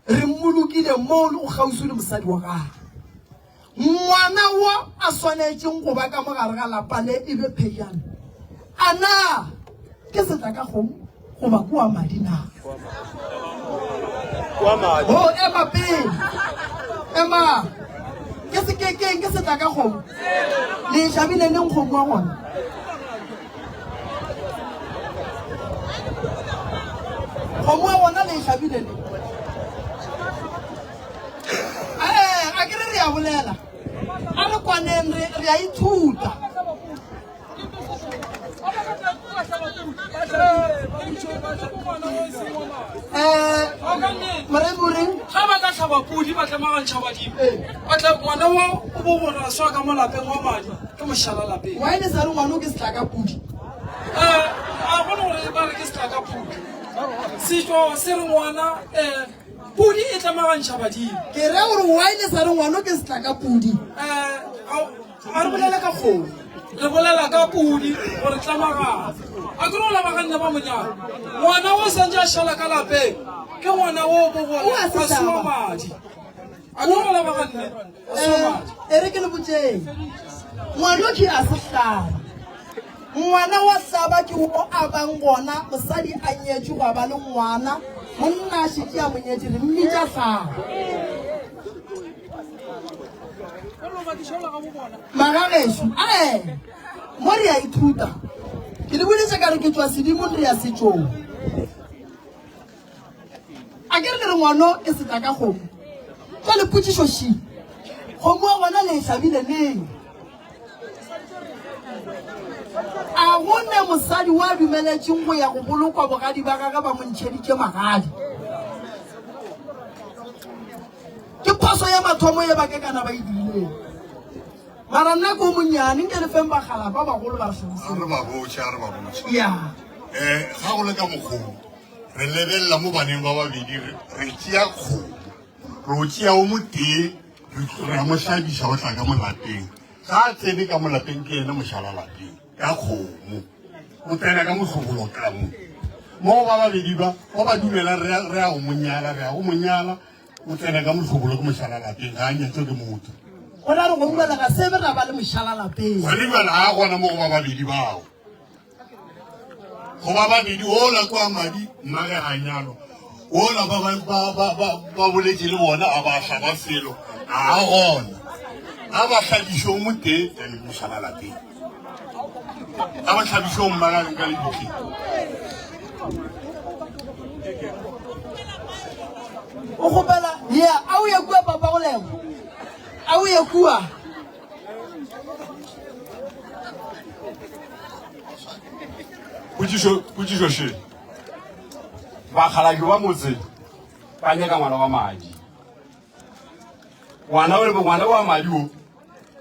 Re mmolokile mo o kgauswi le mosadi wa gagwe. Ngwana wo a swanetšeng go ba ka mo gare ga lapa le e be phejane. A na ke setla ka kgomo goba ke wa madi na? O ema pele. Ema. Ke se ke keng ke setla ka kgomo. Le e hlabile neng kgomo wa gona? Kgomo wa gona le e hlabile neng? Eh, a ke re re a bolela. A re kwaneng re re a ithuta. Ga ba tla hlaba pudi ba tlemagantšha badimo ba tla ngwana wa o bo gore a swa ka mo lapeng wa madi ke mošala lapeng. Why le sa re ngwana o ke setlaka pudi? A gone gore ba re ke setlaka pudi. Setšo se re ngwana um pudi e tlemagantšha badimo. Ke re gore why le sa re ngwana o ke setlaka pudi? Um A re bolele ka kgomo, re bolela ka pudi gore tlamagana. A ke no lamaganne ba monyana. Ngwana o santse a šala ka lapeng ke ngwana o bo gore a se wa madi. A ke no lamaganne a se wa madi. E re ke le botšeng. Ngwana ke a se hlaba. Ngwana wa hlaba ke wo a bang gona mosadi a nyetšwe gwa ba le ngwana monna a šetše a mo nyetše re mmitša hlaba. Magagešo, ae, mo re a ithuta. Ke le boditše ka re ke tšwa sedimong re ya setšong. A ke re le re ngwano ke setla ka kgomo. Jwale potšišo ši, kgomo wa gona le e hlabile neng? A go ne mosadi wa dumeletšeng go ya go bolokwa bogadi ba gage ba mo ntšheditše magadi? Ke phoso ya mathomo ye bakekana ba e dirileng. Mara nna ko monnyane nke le feng bagala ba bagolo ba re A re ba botše, a re ba botše. Ya. Eh, ga go le ka mokgoo, re lebelela mo baneng ba babedi, re re tšea kgomo, re o tšea o motee, re re a mo hlabiša o tla ka mo lapeng. Ga a tsene ka mo lapeng ke yena mošala lapeng, ka kgomo. O tsena ka mohlobolo ka mo. Mo go ba babedi ba, ba ba dumelang re ya, re ya go mo nyala, re ya go mo nyala, o tsena ka mohlobolo ke mošala lapeng, ga a nyatšwe ke motho. Go ra re go bjale ga se be ra ba le mošala lapeng. Gone bjale ga a gona mo go ba babedi bao. Go ba babedi, ola kwa madi, mmage ga nyalwa. Ola ba ba, ba, ba, ba, ba boletše le bona, a ba hlaba selo, ga a gona. A ba hlabiše o motee, then mošala lapeng. A ba hlabiše o mmagaleng ka lebitleng. O kgopela, yeah, a o ye kua papa go lebo. A o ye kua. Potšišo, potšišo še. Bakgalabje ba motse ba nyaka ngwana wa madi. Ngwana o ngwana wa madi o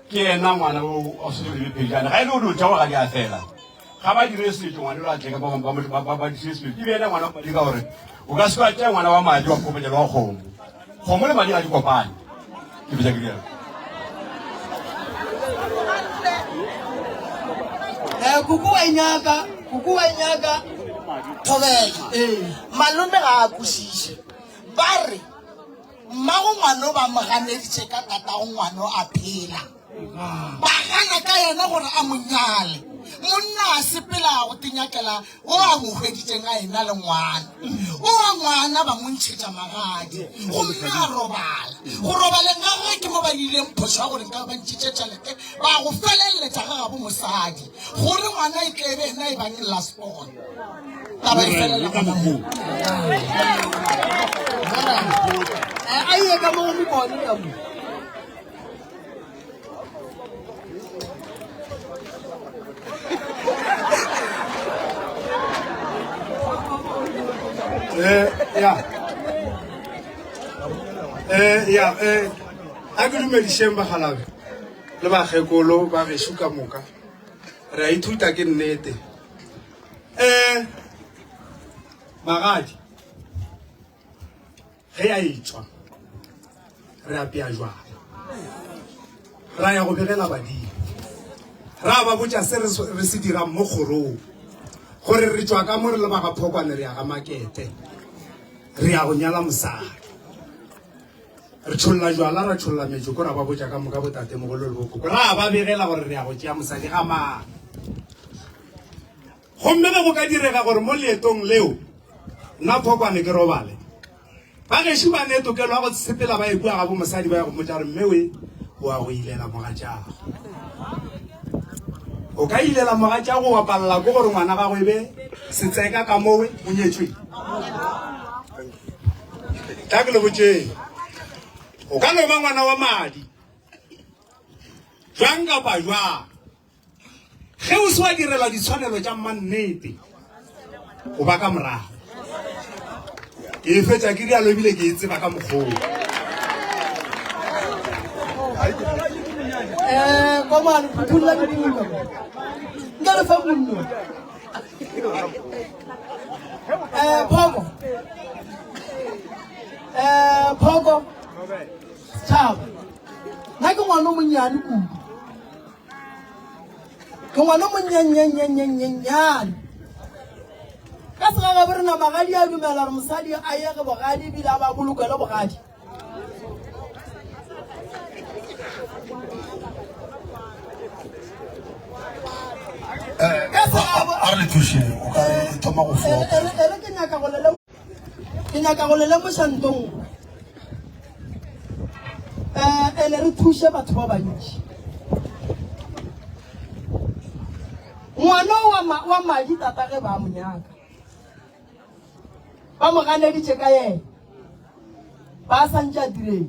ke yena ngwana o o se le phejana. Ga e le o tša ga di a fela. Ga ba dire setšo ngwana o a tle ka ba ba ba ba ba dire setšo. Ke yena ngwana wa madi ka gore o ka se ka tšea ngwana wa madi wa kopanyela wa kgomo. Kgomo le madi ga di kopane. Ke bitša ke rialo. Eh, kuku wa inyaka, kuku wa inyaka. Thobela. Eh. Malome ga a kwešiše. Ba re mmago ngwano ba mo ganeditše ka tatago ngwano a phela. Ba gana ka yena gore a mo nyale. Monna a sepela go tinyakela o a mo hweditšeng a ena le ngwana. O wa ngwana ba mo ntšhetša magadi gomme a robala. Go robaleng ga gagwe ke mo ba ileng phošo ya gore nka ba ntšhitše tšhelete ba go feleletša ga gabo mosadi gore ngwana e tle e be ena e bang last born. Taba e felela gona moo. Eh, a ye ka mo go mebone ka mo. Eh, ya. Eh, ya, eh, a ke dumedišeng bagalabe le bakgekolo ba gešo ka moka. Re a ithuta ke nnete. Eh, magadi. Ge a etšwa, re apea jwala, ra ya go begela badimo, ra ba botša se re se dirang mo kgorong, gore re tšwa ka mo re le ba ga Phokwane re ya ga Makete, re ya go nyala mosadi. Re tšholla jwala, ra tšholla metšoko, ra ba botša ka moka botatemogolo le bokoko, ra ba begela gore re ya go tšea mosadi ga mang. Gomme ge go ka direga gore mo leetong leo nna Phokwane ke robale, ba gešo ba ne tokelo ya go sepela ba ye kua gabo mosadi ba ye go mmotša gore mme we o a go ilela mogatšago. O ka ilela mogatšago wa palela ko gore ngwana gago e be setseka ka mowe o nyetšwe. Tla ke le botšeng. O ka no ba ngwana wa madi jwang kapa jwang. Ge o se wa direlwa ditshwanelo tša mannete, o ba ka morago. Ke e fetša ke rialo ebile ke e tseba ka mokgoo. Eh, komane, phuthulla dipula. Nka re fa mollo. Eh, phoko. Eh, phoko. Setšhaba. Nna ke ngwana o monnyane kudu. Ke ngwana monnyannyannyannyane. Ka segagabo rena magadi a dumela gore mosadi a ye ge bogadi ebile a ba bolokele bogadi. Ka segagabo a re le thušeng o ka re thoma go foka. E re ke nyaka go le ke nyaka go le lemoša nto nngwe. Um ene re thuše batho ba bantši. Ngwana wa, ma, wa madi tata ge ba mo nyaka ba mo ganeditše ka yena ba sa ntše a direng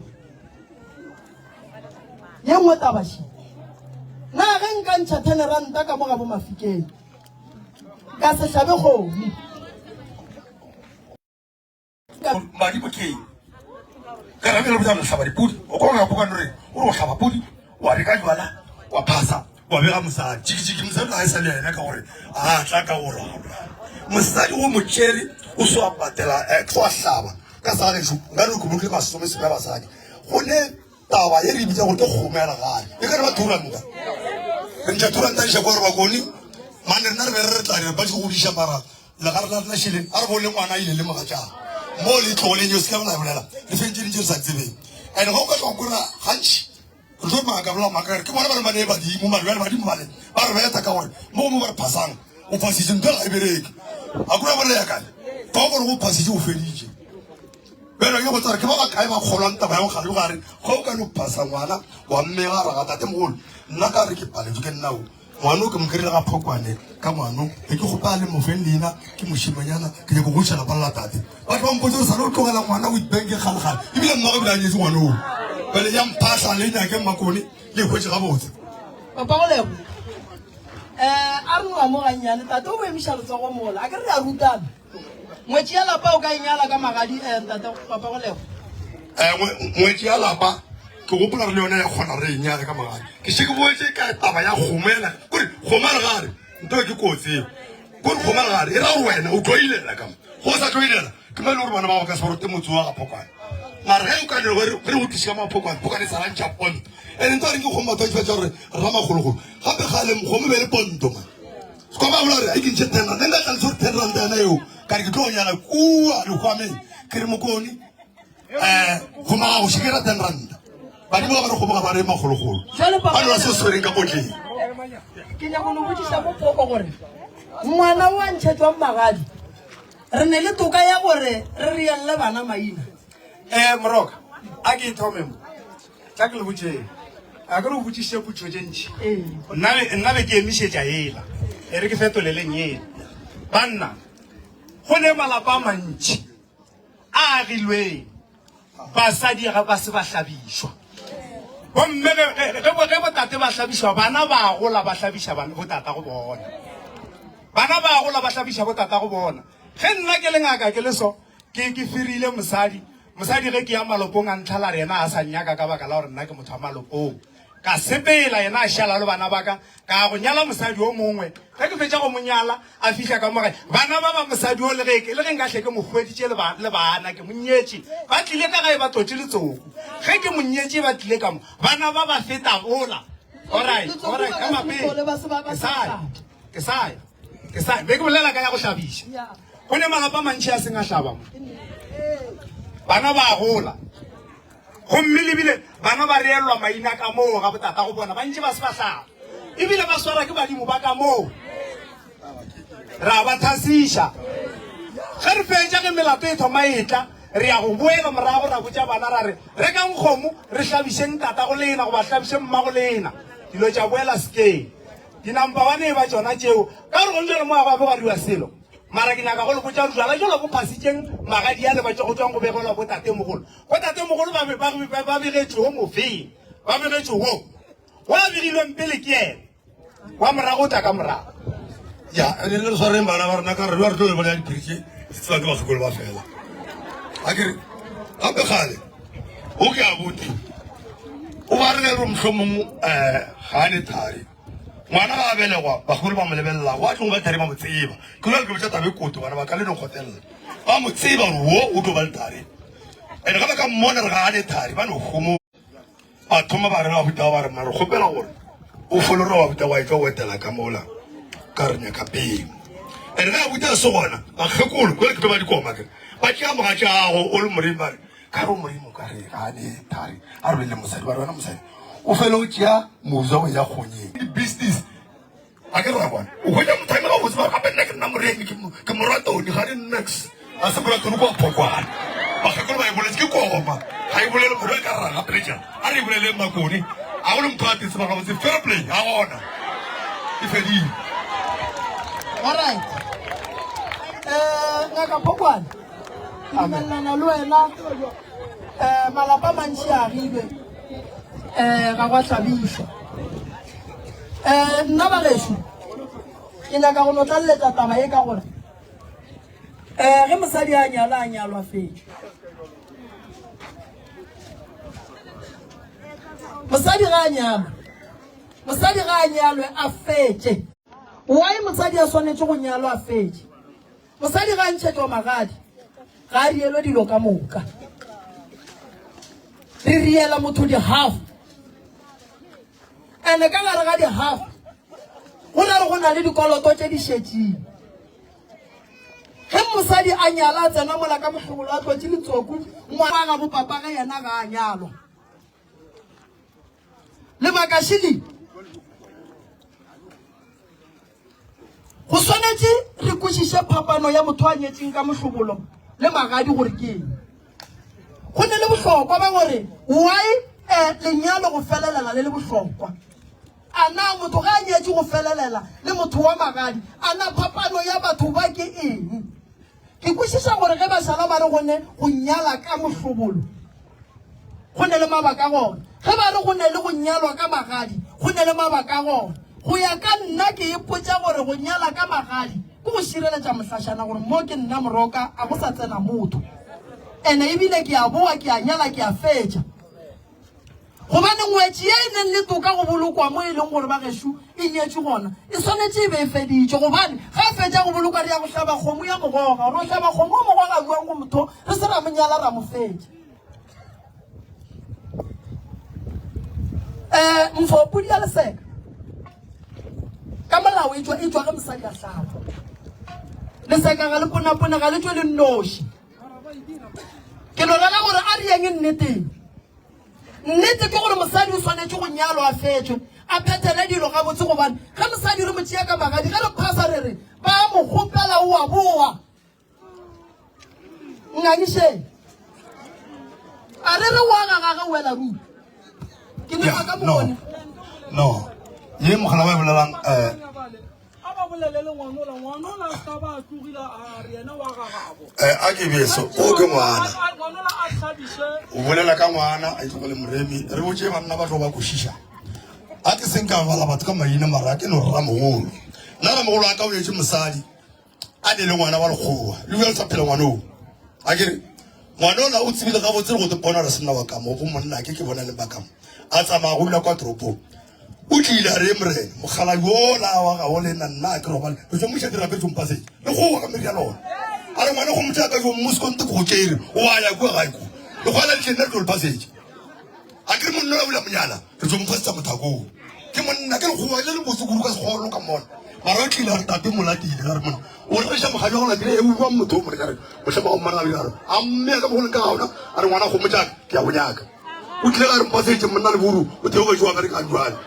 ye nngwe tabaši na ge nka ntšha ten ranta ka mo ga bo mafikeng ka se hlabe kgomo Madi bokeng ka ra bjale botsa hlaba dipudi o kwa ga bokane re o re o hlaba pudi wa reka jwala wa phasa wa bega mosadi jikijiki mosadi ga e sa le yena ka gore a tla ka go ralwa mosadi o motšere o se wa patela eh, ke wa hlaba ka sa gešo nka re komokile masome sebe basadi go ne taba ye re bitsa gore ke kgomo ya legae e ka re ba thuranta re ntšha thuranta iša kwa re bakone mane rena re be re re tla re ba di godiša mara. Legare la rena šele, a re bone ngwana a ile le mogatšana. Mo le tlogoleng yeo se ka bola bolela, re fentše dintše re sa tsebeng. And ge o ka tloga kora gantši re tlo maaka bola maaka ke bona ba re ba ne badimo mare bjale badimo bale ba re betha ka gore mo gongwe ba re phasang o phasitše ntho ga e bereke a kura bolela ya kale fa o gore o phasitše o feditše bjale ke go tsare ke ba ba kae ba kgolwang taba ya bogale gare ge o ka no phasa ngwana wa mmega ra ga tate mogolo nna ka re ke paletswe ke nna o Ngwano ke mo kry-ile ga Phokwane ka ngwano be ke kgopela le mofeng leina ke mošimanyana ke nyako go iša lapa la tate batho ba mpotse gore sa le tlogela ngwana o itbank kgalegale ebile mmago ebile a nyetse ngwana oo pele ya mphahla le nyake makone le hwetše gabotse papa go lebo um a re no mo gannyane tate o bo emiša letsogo mola a ke re a rutana Ngwetši ya lapa o ka e nyala ka magadi eh, ntate papa go lego. Eh, ngwetši ya lapa ke gopola re le yone ya kgona re e nyale ka magadi. Ke še ke boetse ka taba ya kgomo ela. Kore kgomo le gare nto ke kotsi eo. Kore kgomo le gare e ra gore wena o tlo ilela ka mo. Go sa tlo ilela ke mo e le gore bana ba ka se ba rote motse wa ga Phokwane. Mara ge o ka dira gore re go tliše ka maphokwane, phokwane e sa rantšha ponto. Ene nto a reng ke kgomo batho ba itshwetsa gore ramagologolo. Gape gale kgomo be le ponto man. Kwa ba bola gore a ke ntšhe ten rand nka tlhalose gore ten rand yona eo ka re ke tlo nyala kua lekgwameng ke re mokone um go magago šekera ten rand badimo ba ba re kgomoga ba re magologolo ba no ba se swereng ka potleng ke nyako no botsiša mo poko gore ngwana o a ntšhetšwang magadi re ne le toka ya gore re rielele bana maina um moroka a ke e thome mo Tla ke le botšeng. A ke re o botšišitše potšo tše ntši. Nna be nna be ke emišetša yela. E re ke fetoleleng yela. Banna, go ne malapa a mantši a agilweng basadi ga ba se ba hlabišwa. Gomme ge ge ge bo- ge botate ba hlabišwa bana ba gola ba hlabiša bana botata go bona. Bana ba gola ba hlabiša botata go bona. Ge nna ke le ngaka ke le so ke ke firile mosadi Mosadi ge ke ya malopong a ntlhala re yena a sa nnyaka ka baka la gore nna ke motho wa malopong. Ka sepela yena a šala le bana ba ka, ka ya go nyala mosadi o mongwe. Ge ke fetša go mo nyala, a fihla ka mo gae. Bana ba ba mosadi o le ge le ge nka hle ke mo hweditše le ba le bana ke mo nyetše, ba tlile ka gae ba tlotše letsoku. Ge ke mo nyetše ba tlile ka mo, bana ba ba feta bola. Alright, alright, ema pele. Ke sa ya, ke sa ya. Ke sa be ke bolela ka ya go hlabiša. Go ne malapa a mantši a seng a hlaba mo. Bana ba gola. Gomme lebile bana ba reelwa maina ka moo ga botata go bona ba ntše ba se ba hlaba. Ebile ba swara ke badimo ba ka moo. Ra ba thasiša. Ge re fetša ge melato e thoma e tla, re ya go boela morago ra botša bana ra re rekang kgomo re hlabišeng tata go lena goba hlabišeng mma go lena. Dilo tša boela sekeng. Di-number one e ba tšona tšeo ka gore gong jalo mo ga go a be gwa selo mara ke nyaka go le botša gore jala jalo bo phasitšeng magadi ale ba tšwa go tšwang go begelwa bo tatemogolo bo tatemogolo ba be ba begetšwe wo mofeng ba begetšwe wo wa begilweng pele ke yena wa morago o tla ka morago ya re re swareng bana ba rena ka re re tlo le bona diphiri tše di tseba ke bakgekolo ba fela a ke re gape gale o ke abuti o ba re re mohlomong um ga a ne thari ngwana ga a belegwa bagolo ba mo lebelela wa tlong ba thari ba mo tseba ke lwa le ke botša tabe koto bana ba ka le no kgotelela ba mo tseba gore wo o tlo ba le thari and ga ba ka mmona re ga a ne thari ba no gomo ba thoma ba rena babuta ba re mare kgopela gore o fole re babuta wa etla o etela ka mola ka re nyaka peo and ga abuta se gona bakgekolo kwele ke tlo ba dikoma ke ba tšea mogatšago o le moremi ba re Ka re o Modimo ka re ga ne thari a re le mosadi ba re wena mosadi o fele o tšea moja o ya kgonyeng di-business a ke ra bona o hwetša motho a eme gabotse ba gape nna ke nna moremi ke moratoni ga ne nix ga se moratoni kwa phokwane bakgekolo ba e boletse ke koma ga e bolele motho e ka rra gapeletša a re e boleleng makone a go le motho a tetse ba gabotse fair play ga gona e fedile alright um ngaka phokwane Ke dumelelana le wena um malapa a mantši a agilwe um ga gwa hlabišwa um nna bagešo ke nyaka go no tlaleletša taba e ka gore um ge mosadi a nyala a nyalwa fetše mosadi ga a nyalwe mosadi ga a nyalwe a fetše why mosadi a swanetše go nyalwa a fetše Mosadi ga a ntšhetšwa magadi, ga a rielwe dilo ka moka. Re riela motho di-half. Ene ka gare ga di-half, go na re go na le dikoloto tše di šetšeng. Ge mosadi a nyala a tsena mola ka mohlobolo a tlotše letsoku, ngwana ga bo papa ge yena ga a nyalwa. Lebaka šele go swanetše re kwešiše phapano ya motho a nyetšeng ka mohlobolo le magadi gore ke eng. Go ne le bohlokwa ba gore why eh, lenyalo go felelela le le bohlokwa. A na motho ga a nyetše go felelela le motho wa magadi? A na phapano ya batho ba ke eng? Ke kwešiša gore ge ba šala ba re go ne go nyala ka mohlobolo, go ne le mabaka gona. Ge ba re go ne le go nyalwa ka magadi, go ne le mabaka gona. Go ya ka nna ke ipotša gore go nyala ka magadi ke go šireletša mohlašana gore mo ke nna moroka a go sa tsena motho. Ene ebile ke a boa ke a nyala ke a fetša. Gobane ngwetši ye e neng le toka go bolokwa mo e leng gore ba gešo e nyetšwe gona, e swanetše e be e feditšwe. Gobane ge a fetša go bolokwa re ya go hlaba kgomo ya mogoga. Re hlaba kgomo ya mogoga bjang go motho re se ra mo nyala ra mo fetša? Um mfo pudi ya leseka ka molao e tšwa e tšwa ge mosadi a hlaba. Leseka ga le ponapone ga le tšwe le nnoši. Ke no rera gore a re yeng nneteng. Nnete ke gore mosadi o swanetše go nyalwa a fetšwe, a phethele dilo gabotse gobane ge mosadi re mo tšea ka magadi, ge re phasa re re ba mo kgopela o a boa. Ngangišeng. A re re wa ga gage wela ruri. Ke ne ka no no ye mogala wa e bolelang eh A ba bolele le ngwanola, ngwanola a ska ba a tlogile a re yena wa gagabo. Eh, a ke beso o ke ngwana A- Ngwanola a hlabiše. o bolela ka ngwana a itlogele moremi re botse banna ba tlo ba kwešiša a ke seng ka bala batho ka maina mara a ke no ramogolo nna ramogolo a ka o etse mosadi a ne le ngwana wa lekgowa le bjale sa phela ngwana o a kere ngwana ola o tsebile gabotse le go te bona re senna wa kamo go monna ke ke bona le ba kamo a tsamaya go dula kwa toropong o tlile a re morena mogala yola wa gago le nna nna ke robale re tso moša dirape tso mpasetse le gowa ka meriana ona a re ngwana go motho ka jo moskonte go tsere o a ya kua gae ko le go ala le nna re tlo le phasetse a ke re monna o bula monyana re tlo mo phasetsa mothakong ke monna ke lekgowa le le botse kudu ka segolo ka mona mara o tlile a re tate molatile a re mona o reša mogadi wa go latile e bua motho o more ka re mohlema wa mmana a re a mme ka mogoleng ka gaona a re ngwana kgomo jaaka ke ya go nyaka o tlile ga re mpasetše monna le buru o theogetše wa berekang jale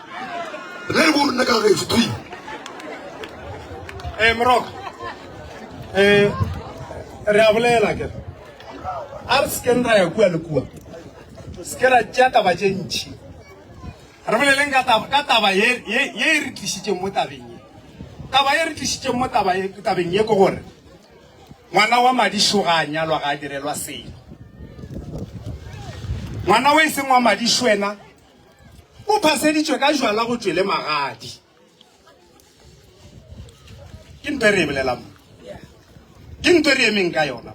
re le buru nna ka gešo three Eh Moroka. Eh re a bolela ke. A re se ra ya kua le kua. Se ke ra tšea taba tše ntši. Re boleleng ka taba ka taba ye ye ye e re tlišitšeng mo tabeng ye. Taba ye re tlišitšeng mo taba ye tabeng ye ke gore ngwana wa madišo ga a nyalwa ga a direlwa selo. Ngwana o e seng wa madišo wena o phaseditšwe ka jwala go tšwele magadi. Ke ntho e re e bolelang mo. Ke ntho e re emeng ka yona.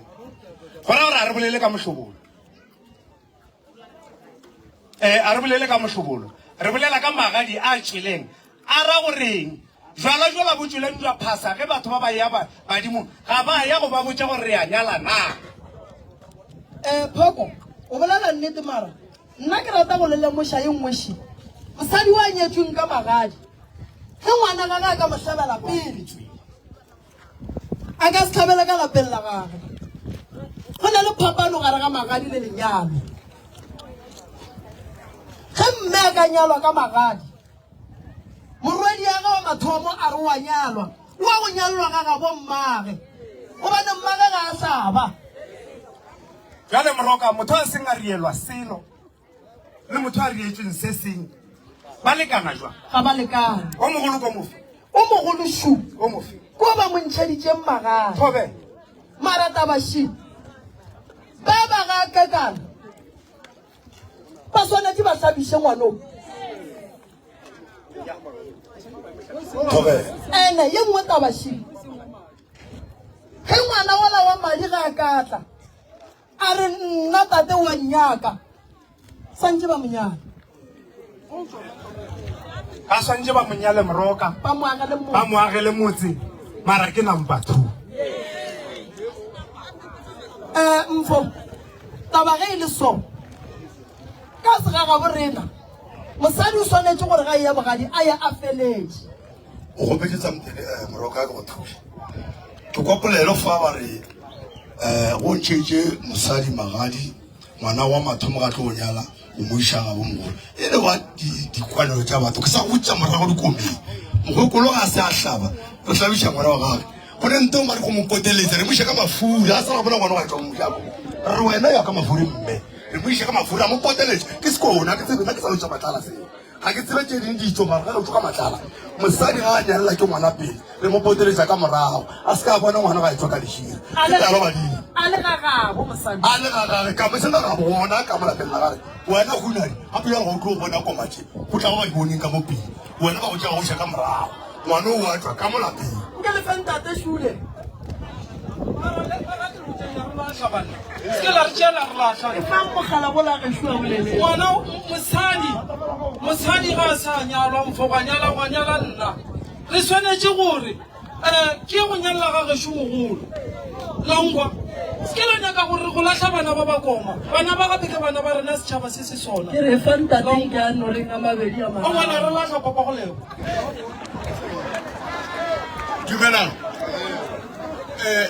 Go raya gore a re bolele ka mohlobolo. Eh, a re bolele ka mohlobolo. Re bolela ka magadi a tšweleng. A ra goreng? Jwala jwala bo tšweleng jwa phasa ge batho ba ba ya ba badimong ga ba ya go ba botša gore re a nyala na. Eh, Phoko, o bolela nnete mara nna ke rata go le lemoša ye nngwe še. Mosadi wa nyetšweng ka magadi, ge ngwana gage a ka mo hlabela pele, a ka se hlabele ka lapeng la gagwe. Go na le phapano gare ga magadi le lenyalo. Ge mme a ka nyalwa ka magadi, morwedi ya ge wa mathomo a re wa nyalwa, wa go nyalelwa ga gabo mmage, gobane mmage ga a sa ba. Bjale Moroka, motho a seng a rielwa selo le motho a rietšweng se seng ba lekana jwang? Ga ba lekane. O mogolo ko mofe? O mogolo šu. O mofe? Ko ba mo ntšheditšeng magadi. Thobe. Mara taba ši. Ba ba ga kekana. Ba swanetše ba hlabiše ngwanong. Thobe. Ene ye nngwe taba ši. Ge ngwana wola wa madi ga a ka tla a re nna tate wa nnyaka, swantše ba mo nyale. Ba swantše ba mo nyale Moroka, ba mo agele motse, ba mo agele motse, mara ke number 2. Eh, mfo, taba ge e le so, ka segagabo rena, mosadi o swanetše gore ga e ya bogadi a ye a feletše. O kgopetše something, eh, Moroka, ke go thuše. Ke kwa polelo fa ba re um go ntšhetše mosadi magadi ngwana wa mathomo ga tlo go nyala o mo iša gabo mogolo e le wa dikwanelo tša batho ke sa go botša morago dikomeng mogokolo ga se a hlaba re hlabiša ngwana wa gage go ne nto mare go mo poteletsa re mo iša ka mafura a sa ra bona ngwana wa tšwa mojako re wena ya ka mafure mme re mo iša ka mafura a mo poteletsa ke sekona ke tsebe nna ke sa lotša matlala seo Ga ke tsebe tše ding ditšo mara ge re tšwa ka matlala mosadi ga a nyalela ke ngwana pele re mo poteletša ka morago a se ka bona ngwana ga e tswa ka lešira ke talo badimo a le ga gabo mosadi a le ga gage ka mo sena ga bona ka mo lapeng la gage wena hunadi gape jale ga o tlo bona koma tše go tla ba ba di boneng ka mo pele wena ba go tšea go iša ka morago ngwana o a tšwa ka mo lapeng nke le fe ntate šule se la re tšea la re lahla efang mogala bola gešo a bolele ngwana mosadi mosadi ga a sa nyalwa mfo gwa nyala gwa nyala nna re swanetše gore um ke go nyalela ga gešo mogolo langwa se ke la nyaka gore go lahla bana ba bakoma bana ba gape ke bana ba rena setšhaba se se sona ke re fa ntateng ke a noreng a mabedi a o ngwana re lahla papa go lego dumelang um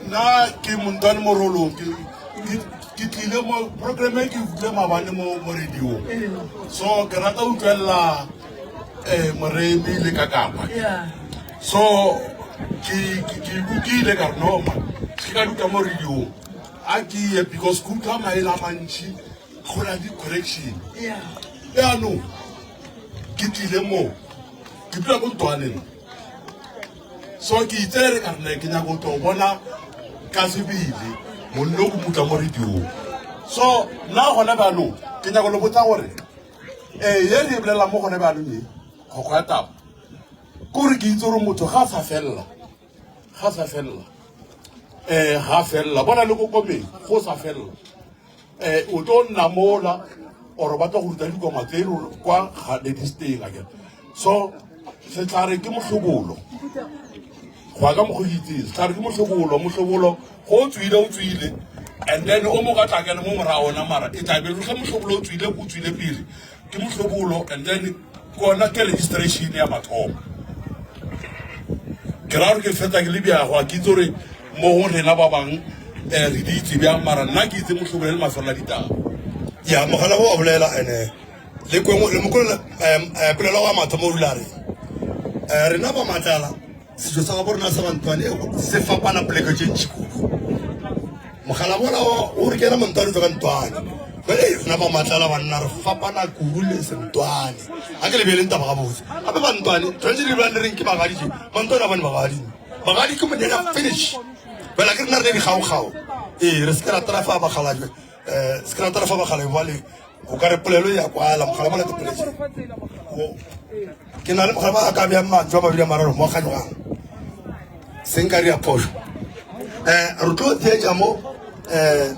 nna ke montwane morolong ke tlile mo programme e ke utlwile maabane mo mo radio so ke rata utlwelela um moremi le kakapa so ke ukile ka re noma ke ka duka mo radio a ke ye because ke utlwa maele a mantšhi go na di-correction jaanong ke tlile mo ke dula ko ntwaneng so ke itsere ka rena ke nyaka go tlo bona ka sebele monno o mutla mo radiong so nna gone bjanong ke nyaka le botsa gore ee ye re e bolelang mo gone bjanong e kgokgo ya taba ke gore ke itse gore motho ga a sa felela ga sa felela um ga felela bona le kokomeng go sa felela um o tlo nna mola or ba tla go ruta dikoma tse e le kwa ga ledisteng akere so setlhare ke mohlobolo go ya ka mokgwa ke itseng setlhare ke mohlobolo mohlobolo go o tswile o tswile and then o mo ka tla kene mo morago ona mara e tla be ge mohlobolo o tswile o tswile pele ke mohlobolo and then kona ke registration ya mathomo ke ra gore ke fetsa ke le bjago a ke itse gore mo go rena ba bang um re di itse bjang mara nna ke itse mohlobolo le mafelelo a ditaba ya mogala o a bolela ene le kwengwe le mokolo polelo wa mathomo o rula re rena ba matlala Setšo sa gabo rena sa Bantwane se fapana poleke tše ntši kudu. Mogala mola o re kena montwane tšwa ka ntwane. Jale rena ba matlala banna re fapana kudu le sentwane. A ke le beeleng taba gabotse. Gape bantwane tshwanetse re bolane reng ke bagadi tše. Bantwane a bone bagadi. Bagadi ke monyanya finish. Bjale ke rena re ne dikgaokgao. Ee re se ke ra tarafa bakgalajwe. Eh se ke ra tarafa bakgalajwe bale o ka re polelo ya kwala mogala mola ke poletse. Ke na le mogala ba ka bjang mantswe a mabedi a mararo mo kganyogang se nka ria phošo um re tlo theetša mo um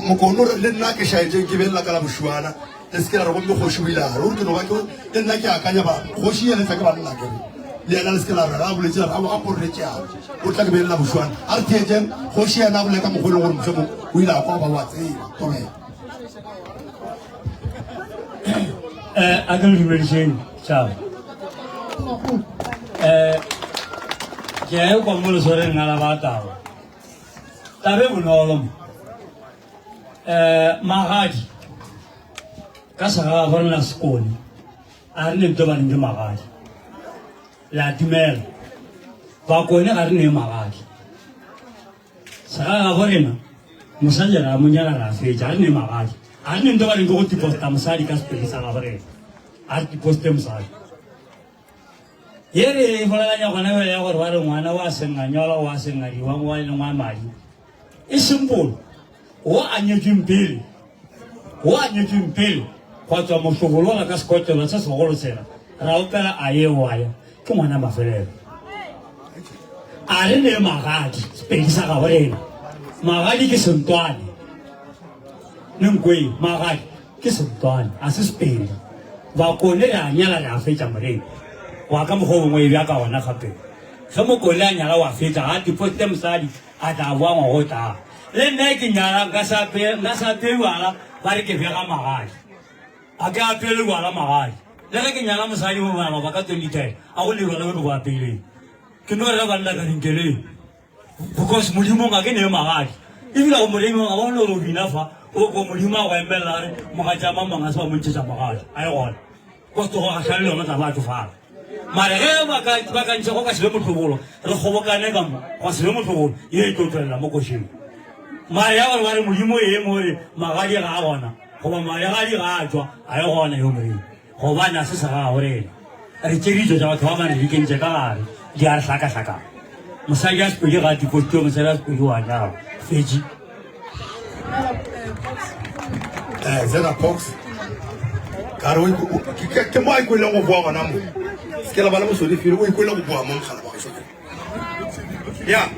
mokono le nna ke šaetseng ke belela ka la bošuana le se ke la re gomme kgoši o ile a re ore ke no ba ke le nna ke akanya ba kgoši e letla ke banna kere le yena le se ke la re a boletse a re a porretšeang o tla ke belela bošuana a re theetšeng kgoši yena a bolele ka mokgwa e leng gore mohlomong o ile a kwa ba wa tseba tobela Eh, a ke le dumedišeng tšhaba eh ke a e kwa mo lesoreng la ba taba taba e bonolo mo eh magadi ka segagabo rena sekone a re ne nto ba reng ke magadi le a dumela bakone ga re ne magadi Segagabo rena, mosadi re a mo nyala re a fetša, a re ne magadi. A re ne nto ba reng ke go tiposta mosadi ka sepedi sa gabo rena. A re tiposte mosadi. Ye re e bolelanya gona bjale ya gore ba re ngwana wa senganyolwa wa sengadiwang wa e leng wa madi. E simple. Wo a nyetšweng pele, wo a nyetšweng pele gwa tswa mohlobolo wola ka sekotlelo se segolo sela, ra opela a ye wa ya, ke ngwana mafelelo. A re ne magadi, sepedi sa gabo rena. Magadi ke sentwane. Le nkweng, magadi ke sentwane, a se sepedi. Bakone re a nyala re a fetša moreng. Wa ka mokgwa o mongwe e bja ka gona gape. Ge mokone a nyala wa fetša, ga a tiposte mosadi, a tla boa ngwaga o tlago. Le nna ke nyala nka se apeye nka se apeye bjala ba re ke bega magadi. A ke apeye le bjala magadi. Le ge ke nyala mosadi mo maloba ka 2010 a go le bjala bjo ke bo apeileng. Ke no rera banna ka dinkeleng because Modimo ga ke ne magadi. Ebile go Modimo ga bona gore o bina fa o ko Modimo a go emelela a re mogatša mang mang a se ba mo ntšhetša magadi. A e gona. Ko se go gahlane le yona taba ya tšofala. Mare ge ba ka ba ka ntšha go ka se be mohlobolo re kgobokane ka mo gwa se be mohlobolo ye e tlo tšwelela mo košeng. Mare ya gore ba re Modimo e mo re magadi ga a gona goba magadi ga a tšwa a e gona yo Modimo. Gobane a se sa gago rena. Re tše ditšo tša batho ba bang re di kentše ka gare, di a re hlakahlakana. Mosadi a Sepedi ga a dipostiwe, mosadi a Sepedi wa nyalwa. Fetši. Eh, Zena Fox. Ka re o ikwe- o- ke- ke- ke mo a ikweleng go boa gona mo. Se ke la ba le mosodi fele, o ikwele go boa mo mogala wa gešo. Ya.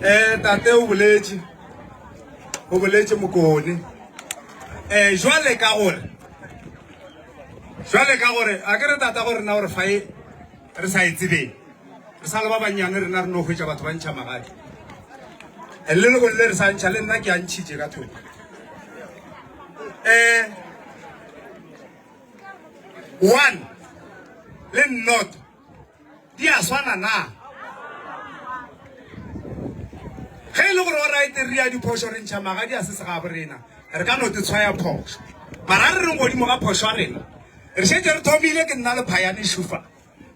Eh tate o boletše. O boletše mokone. Eh jwale ka gore Jwale ka gore a ke re tata go rena gore fa e re sa e tsebeng re sa le ba bannyane rena re no hwetša batho ba ntšha magadi le leko le re sa ntšha le nna ke a ntšhitše ka thoko um one le not Di a swana na? Ge e le gore orait re ya diphošo re ntšha magadi a se se gabo rena, re ka no te tshwaya phošo. Mara a re reng godimo ga phošo ya rena, re šetše re thomile ke nna le Phayane Šufa.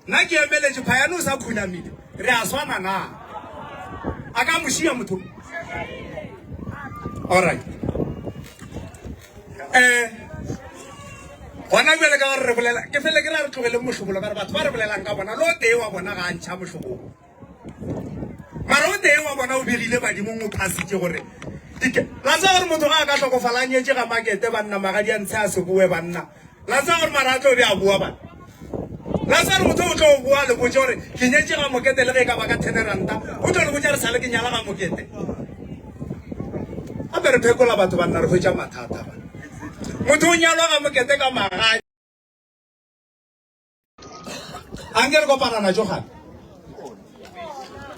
Nna ke emeletše, Phayane o sa khunamile. Re a swana na? A ka mo šia motho? Alright. Eh, gona bjale ka gore re bolela ke fele ke ra re tlogeleng mohlobolo ka re batho ba re bolelang ka bona le o tee wa bona ga a ntšha mohlobolo mara o tee wa bona o begile badimong o phasitše gore la tseba gore motho ga a ka hlokofala a nyetše ga makete banna magadi a ntshe a se boe banna la tseba gore mara a tlo be a boa bana la tseba gore motho o tlo boa le botse gore ke nyetše ga mokete le ge e ka ba ka ten ranta o tlo le botsa re sale ke nyala ga mokete gape re phekola batho banna re hwetša mathata bana Motho o nyalwa ga mokete ka magadi. Anke re kopana natšo gape.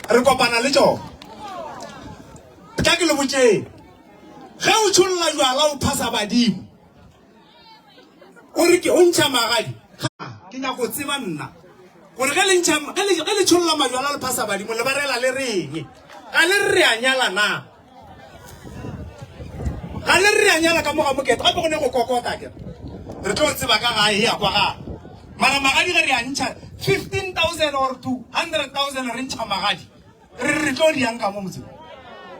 Re kopana le tšona. Tla ke le botšeng. Ge o tšholla jwala o phasa badimo. O re ke o ntšha magadi. Ke nyako tseba nna. Gore ge le ntšha ge le tšholla majwala le phasa badimo le ba rela le reng? Ga le re re a nyala na? Ga le re a nyala ka mo ga mokete gape go ne go kokota ke re tlo tseba ka gae ya kwa gae mara magadi ge re a ntšha 15000 or 200000 re ntšha magadi re re tlo diang ka mo motseng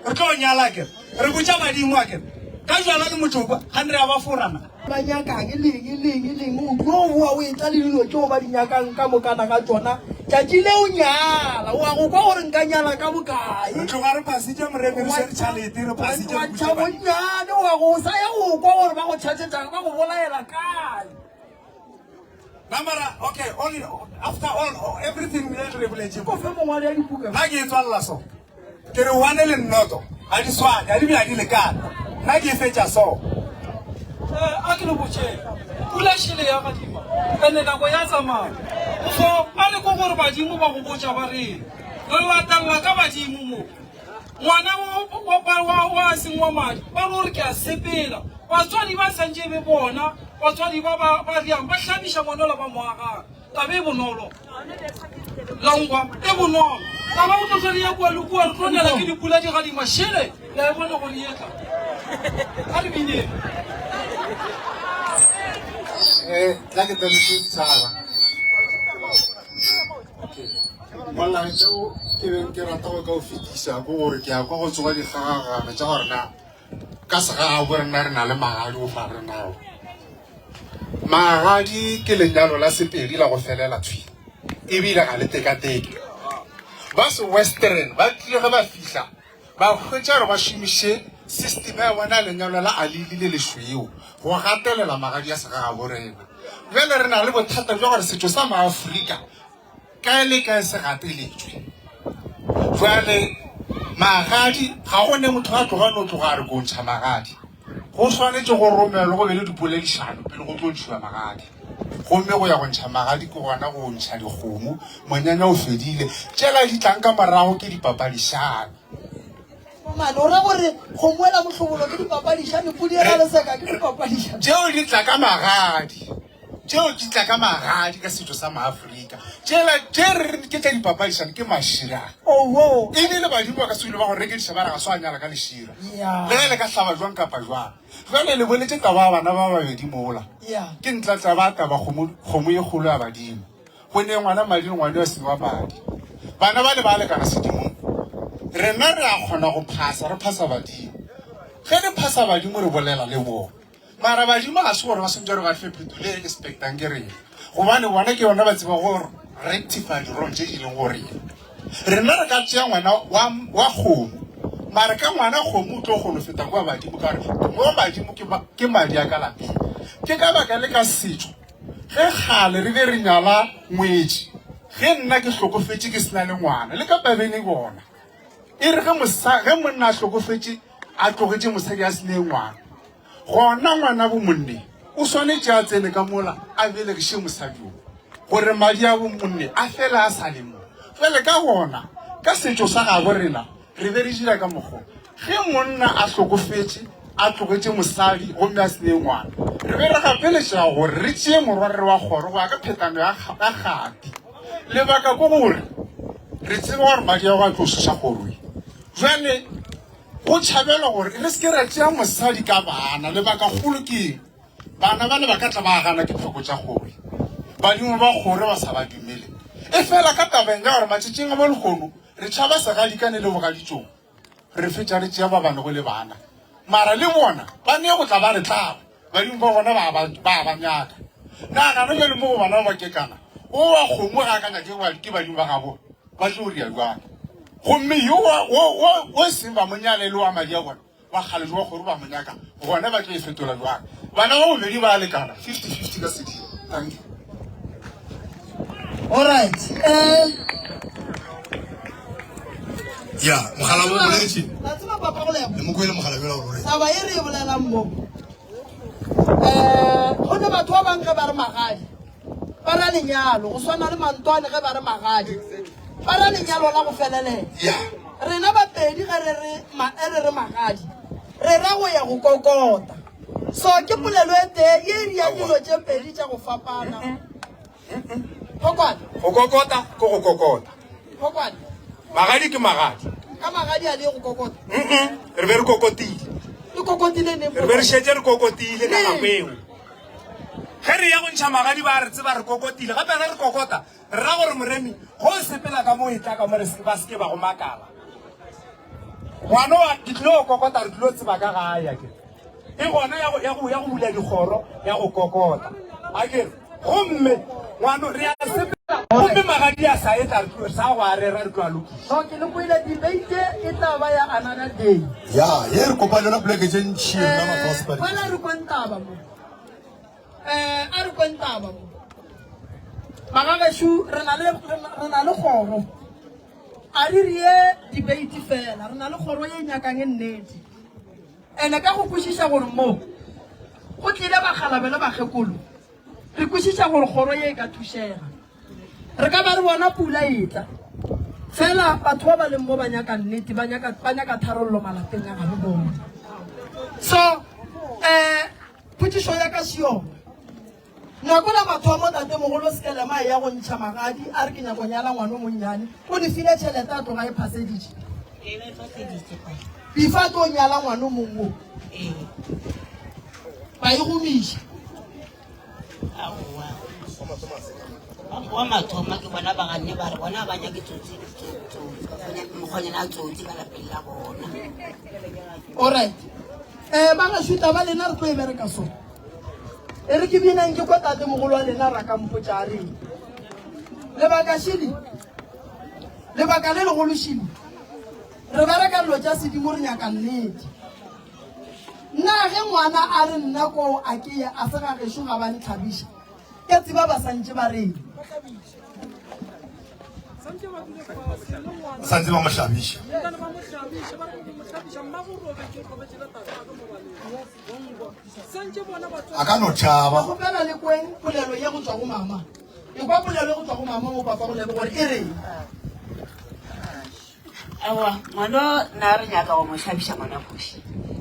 re tlo nyala ke re botša badimo a ke ka jwala le motsoko ga re a ba forana ba nyakang le eng le eng le eng o tlo boa o etla le dilo tšeo ba di nyakang ka mokana ga tšona tšatši le o nyala o a go kwa gore nka nyala ka bokae re tloga re phasitše moremi re swere tšhalete re phasitše wa ntšha bonnyane o a go sa ya go kwa gore ba go tšhatšetšang ba go bolaela kae namara okay only after all everything le re boletse ko fe mongwadi ya dibuka nna ke e tswalela so ke re one le nnoto ga di swane ga di bja di lekana nna ke e fetša so eh, a ke le botšeng pula šele ya gadima ene nako ya tsamaya so a le ko gore badimo ba go botša ba reng re latelela ka badimo mo Ngwana wa wa seng wa madi ba re o re ke a sepela. Batswadi ba santše be bona batswadi ba ba ba riang ba hlabiša ngwana ola ba mo agang. Taba e bonolo. Langwa e bonolo. Taba go tlo re ya kua le kua re tlo nela ke dipula di gadima šele la e bona gore e tla. A re bineng. Eh, tla ke tlametse setšhaba. Molaetša wo ke beng ke rata go ka o fetiša ke gore ke a kwa go tsoga dikgagagano tša gore na ka segagabo rena re na le magadi o fa re nao. Magadi ke lenyalo la Sepedi la go felela thwi ebile ga le tekateke. Ba se Western ba tlile ge ba fihla ba hwetša gore ba šomiše system ya bona ya lenyalo la alili le lešweu go gatelela magadi a segagabo rena. Bjale re na le bothata bja gore setšo sa Maafrika kae le kae se gateletšwe. Bjale magadi ga go ne motho a tloga no tloga a re ko ntšha magadi. Go swanetše go romelwe go be le dipoledišano pele go tlo ntšhiwa magadi. Gomme go ya go ntšha magadi ke gona go ntšha dikgomo, monyanya o fedile. Tšela di tlang ka morago ke dipapadišano. Mane o ra gore kgomo ela mohlobolo ke dipapadišano, pudi ela leseka ke dipapadišano. Tšeo di tla ka magadi. Tšeo di tla ka magadi ka setšo sa Maafrika. Tšela tše re re ke tša dipapadišano ke mašira. Owo. Ebile badimo ba ka se dule ba go rekediša ba re ga se wa nyala ka lešira. Ya. Le ge le ka hlaba jwang kapa jwang. Bjale le boletše taba ya bana ba babedi mola. Ya. Ke ntlatla ba taba kgomo, kgomo ye kgolo ya badimo. Go ne ngwana madi le ngwana yo a seng wa madi. Bana bale ba lekana sedimong. Rena re a kgona go phasa, re phasa badimo. Ge re phasa badimo re bolela le bona. Mara badimo ga se gore ba swantše gore ba fe phetolo e expectang ke rena. Gobane bona ke bona ba tseba go rectify di-wrong tše di leng go rena. Rena re ka tšea ngwana wa, wa kgomo, mara ka ngwana kgomo o tlo kgona go feta kua badimo ka gore mo badimo ke, ke madi a ka lapeng. Ke ka baka le ka setšo ge kgale re be re nyala ngwetši, ge nna ke hlokofetše ke se na le ngwana, le ka pabene bona. E re ge mosa, ge monna a hlokofetše a tlogetše mosadi a se ne ngwana, gona ngwana bo monne o swanetše a tsene ka mola a belegiše mosadi wo, gore madi a bo monne a fele a sa le mo. Bjale ka gona, ka setšo sa gabo rena re be re dira ka mokgo, ge monna a hlokofetše a tlogetše mosadi gomme a se ne ngwana, re be re gapeletšega gore re tšee morwarre wa kgoro go ya ka phetano ya kgati. Lebaka ke gore re tseba gore madi ao a tlo šiša kgoro ye. Bjale go tšhabelwa gore re se ke ra tšea mosadi ka bana. Lebakakgolo ke eng? Bana bale ba ka tla ba gana ke tlhoko tša kgoro ye. Badimo ba kgoro ba sa ba dumele. Efela ka tabeng ya gore matšatšing a bo lehono re tšhaba segadikane le bogaditšong, re fetša re tšea ba banego le bana. Mara le bona ba nee go tla ba re tlaba, badimo ba bona ba ba ba ba nyaka. Na gana bjale mo go bana ba ba kekana, o wa kgomo ga a ka nyake ba ke badimo ba gabo, ba tlo ria bjang? Gomme yo wa wo wo wo e seng ba mo nyala e le wa madi a bona, ba kgale jo wa kgoro ba mo nyaka, gona ba tlo e fetola bjang? Bana ba bobedi ba a lekana, 50-50 ka sedimo. Thank you. All right. Eh, ya mogala bo boletše la tseba papa go lebo le mo kwele mogala bjela gore taba e re e bolelang mo um go ne batho ba bangwe ge ba re magadi ba ra lenyalo go swana le mantwane ge ba re magadi ba ra lenyalo la go felelela rena bapedi ge re re e re re magadi re ra go ya go kokota so ke polelo e tee ye e ria dilo tše pedi tša go fapana Phokwane. Go kokota ke go kokota. Phokwane. Magadi ke magadi. Ka magadi a le go kokota. Re be re kokotile. Le kokotile neng? Re be re šetše re kokotile ka nako eo. Ge re ya go ntšha magadi ba re tseba re kokotile. Gape ge re kokota re ra gore moremi go sepela ka mo e tla ka mo re ba se ke ba go makala. Ngwana wa ke tlilo kokota re tlilo tseba ka gae akere. E gona ya go ya go ya go bula dikgoro ya go kokota. Akere gomme ngwano re a sepela gomme magadi a sa etla re tlo sa go a rera re tlo a lokiša. So ke le kwele debate e tla ba ya another day. Ya ye re kopane yona poleke tše ntšhi rena batho ba Sepadi. Fela re kweng taba mo. Eh a re kweng taba mo. Magagešo re na le re na le kgoro. A re rie debate fela re na le kgoro ye e nyakang e nnete. Ene ka go kwešiša gore mo go tlile bakgalabe le bakgekolo, re kwešiša gore kgoro ye e ka thušega. Re ka ba re bona pula e tla, fela batho ba ba leng mo ba nyaka nnete, ba nyaka, ba nyaka tharollo malapeng a gabo bona. So, eh, potšišo ya ka še yona. Nako la mathomo tatemogolo Sekelema a eya go ntšha magadi a re ke nyako nyala ngwana o monnyane, o lefile tšhelete a tloga e phaseditše. Ee, ba e phaseditše pa. Before a tlo nyala ngwana o mongwe o. Ee. Ba e gomiša. Aowa. Wa mathomo ke bona ba ganne ba re bona ba nyake tsotsi mokgonyana a tsotsi ka lapeng la bona. Alright. Eh ba gešo taba lena re tlo e bereka so. E re ke binang ke kwa tate mogolo wa lena ra ka mpotša a reng. Lebaka šili. Lebaka le legolo šili. Re bereka dilo tša sedimo re nyaka nnete. Nna ge ngwana a re nna koo a ke ye a se ga gešo ga ba ntlhabiša. Ke tseba ba santše ba reng. Santse ba mo hlabiša. A ka no tšhaba. Kgopela le kweng polelo ye go tšwa go mama. Ekwa polelo ye go tšwa go mama mo papa go lebe gore e reng. Aowa, ngwano na re nyaka go mo hlabiša ngwana kgoši.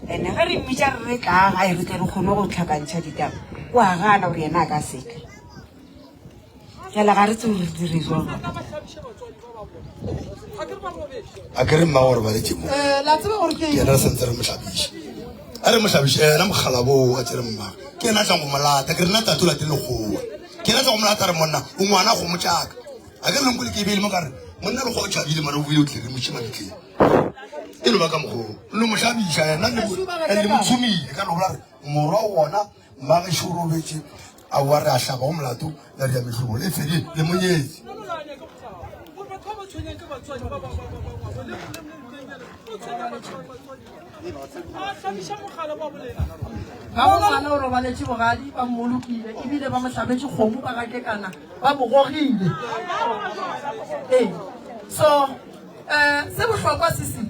Ene ge re mmitša re re tlaa gae re tle re kgone go tlhakantšha ditaba, o a gana gore yena a ka se tle. Jale ga re tsebe re dire jwang. A ke re mma gore baletše mo. Eh, la tseba gore ke Ke yena re sentse re mo hlabiša. A re mo hlabiše yena mogala boo a tsere mma. Ke yena a tlang go mo lata, ke re nna tate o latele lekgowa. Ke yena a tlang go mo lata a re monna o ngwana kgomo tšaka. A ke re lenkole ke e beile mo ka re monna lekgowa o tšhabile mara o boile o tlile mošemane tleng. E no ba ka mokgwa oo. Le mo hlabiša yena le mo le mo tshomile ka lobola re morwa gona mmagešo o robetše aowa re a hlaba go molato la ria mehlobolo e fedile le monyetsi. Ga go ngwana o robaletše bogadi ba mmolokile ebile ba mo hlabetše kgomo ba gakekana ba mo gogile. Ee so um se bohlokwa se se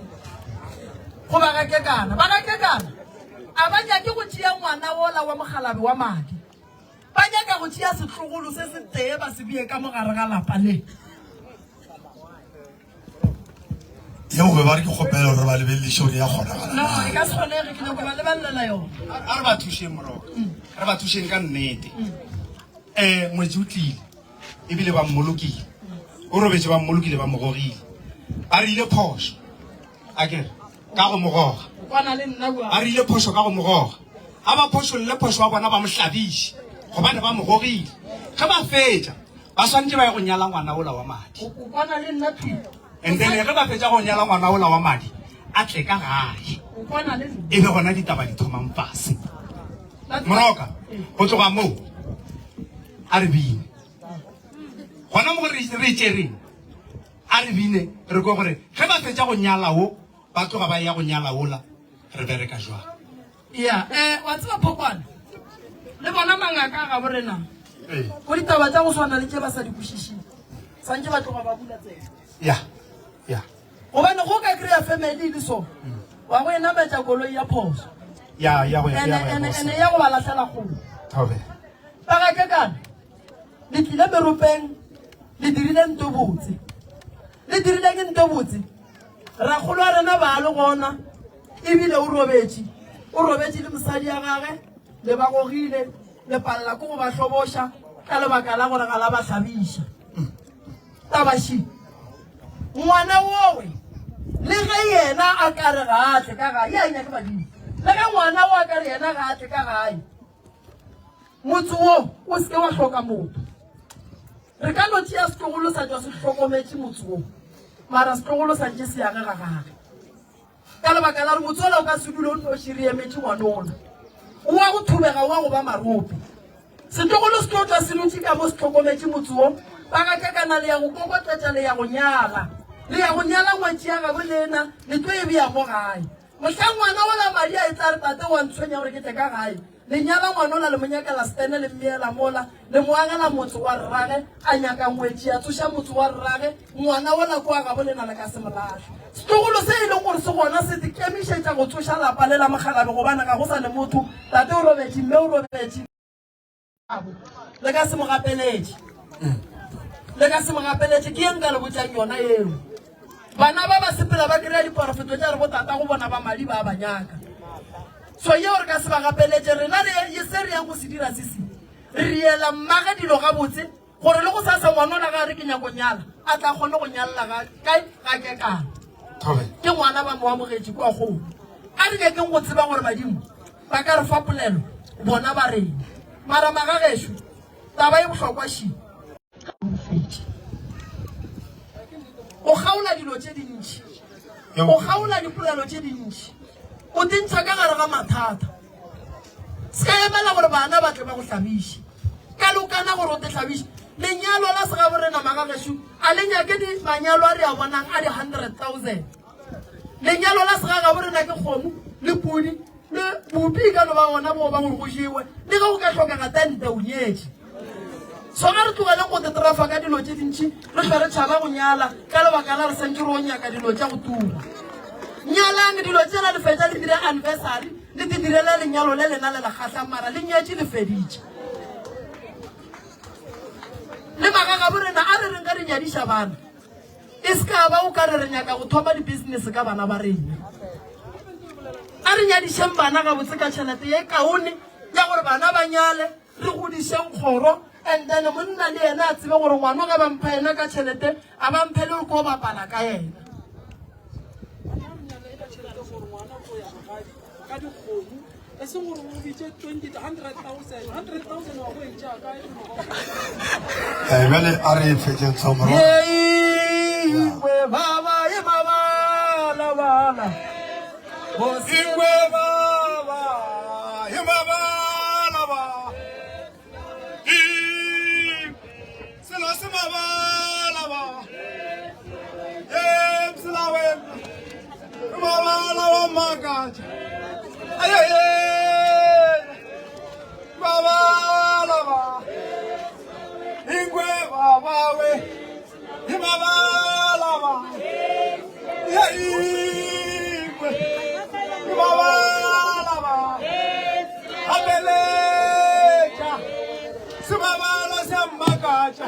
go ba gakekana ba gakekana a ba nyake go tšea ngwana wola wa mokgalabe wa madi ba nyaka go tšea setlogolo se se tee ba se bee ka mogare ga lapa le. Yeo be ba re ke kgopela gore ba lebelediše gore ya kgonagala No, e ka se kgonege ke nyako ba lebelela yona. A re ba thušeng moroka re ba thušeng ka nnete um ngwetši o tlile ebile ba mmolokile o robetše ba mmolokile ba mo gogile ba re ile phošo a kere ka go mo goga ba re ile phošo ka go mo goga a ba phošolle phošo wa bona ba mo hlabiše gobane ba mo gogile ge ba fetša ba swanetše ba ye go nyala ngwana ola wa madi and then ge ba fetša go nyala ngwana ola wa madi a tle ka gae e be gona ditaba di thomang fase moroka go tloga moo a re bine gona mo re re tšereng a re bine re kwe gore ge ba fetša go nyala wo ba tloga ba ya go nyala wola re bereka jwang ya um wa tseba phokwana le bona mangaka a gabo rena go ditaba tša go swana le tše ba sa di kwešišeng santše ba tloga ba bula tsela ya ya gobane go ka kry-a family e le so wa go e nametša koloi ya phoso ya ya go ya ya go ya ene boss. ene ya go ba lahlela kgolo Thobela. ba ga kekana le tlile meropeng le dirile nto botse le dirile ke nto botse rakgolo wa rena ba le gona ebile o robetše o robetše le mosadi ya gage le ba gogile le palela ke go ba hloboša ka lebaka la gore ga la ba hlabiša Tabaši, ngwana wowe le ge yena a ka re ga a tle ka gae, ya nyake badimo. Le ge ngwana wo a ka re yena ga a tle ka gae, motse wo o se ke wa hloka motho. Re ka no tšea setlogolo sa tšwa se hlokometše motse wo, mara setlogolo sa ntše se age ga gage. Ka lebaka la gore motse ola o ka se dule o nnoši re emetše ngwanola. O wa go thubega, o wa go ba marope. Setlogolo se tlo tšwa se dutše ka mo se hlokometše motse wo. Ba ga kakana le ya go kokotletša le ya go nyala. Le ya go nyala ngwetši ya gabo lena le tlo e bea mo gae. Mohlang ngwana ola madi a etla a re tate wa ntshwenya gore ke tle ka gae. Le nyala ngwanola le mo nyakela stene le mmeela mola, le mo agela motse wa rrage, a nyaka ngwetši a tsoša motse wa rrage, ngwana wola kwa gabo lena le ka se mo lahle. Setlogolo se e leng gore se gona se te kemišetša go tsoša lapa le la mokgalabe gobane ga go sa le motho, tate o robetše, mme o robetše. Le ka se mo gapeletše. Le ka se mo gapeletše, ke ye nka le botšang yona eo. Bana ba ba sepela ba kry-a diporofeto tša re bo tata go bona ba madi ba ba nyaka. So yeo re ka se ba gapeletše rena re se re yang go se dira se se. Re riela mmage dilo gabotse gore le go sasa ngwanola ga a re ke nyako nyala a tla kgone go nyalla ga kae ga kekana. Ke ngwana ba mo amogetše kwa goo. A re nyakeng go tseba gore badimo ba ka re fa polelo bona ba reng. Mara magagešo taba e bohlokwa ši. O kgaola dilo tše dintši, o kgaola dipolelo tše dintši, o di ntšha ka gare ga mathata. Se ka emela gore bana ba tle ba go hlabiše ka lokana gore o te hlabiše. Lenyalo la segaborena magagešo a le nyake di manyalo a re a bonang a di 100,000. Lenyalo la segagaborena ke kgomo le pudi le bupi e ka no ba gona boo ba gore go jewe le ge go ka hlokega tente o nyetše. So ga re tlogeleng go tetrafa ka dilo tše dintši, re hlwe re tšhaba go nyala ka lebaka la re santše re o nyaka dilo tša go tura. Nyalang dilo tšela le fetša le dire anniversary le di direle lenyalo le lena le la kgahlang mara le nyetše le feditše. Le magagabo rena a re reng ge re nyadiša bana e se ka ba o ka re re nyaka go thoma di-business ka bana ba rena. A re nyadišeng bana gabotse ka tšhelete ye kaone ya gore bana ba nyale. Re godišeng kgoro. And then monna le yena a tsebe gore ngwano ge ba mpha yena ka tšhelete, a ba mphe le gore ko bapala ka yena. Ka dikgomo e seng gore o bitše 20 100,000 100,000 wa go e tšea kae? Eh, bjale a re fetšeng tlhomoro. Ingwe baba e mabala bala. Ingwe baba e mabala ba. Selo se mabala ba. Ee, msela wena. Mabala wa makatša. Aye, mabala ba. Ingwe baba we. Mabala ba. Ye ingwe. Mabala ba. Abeletša. Sebabala sa mmakatša.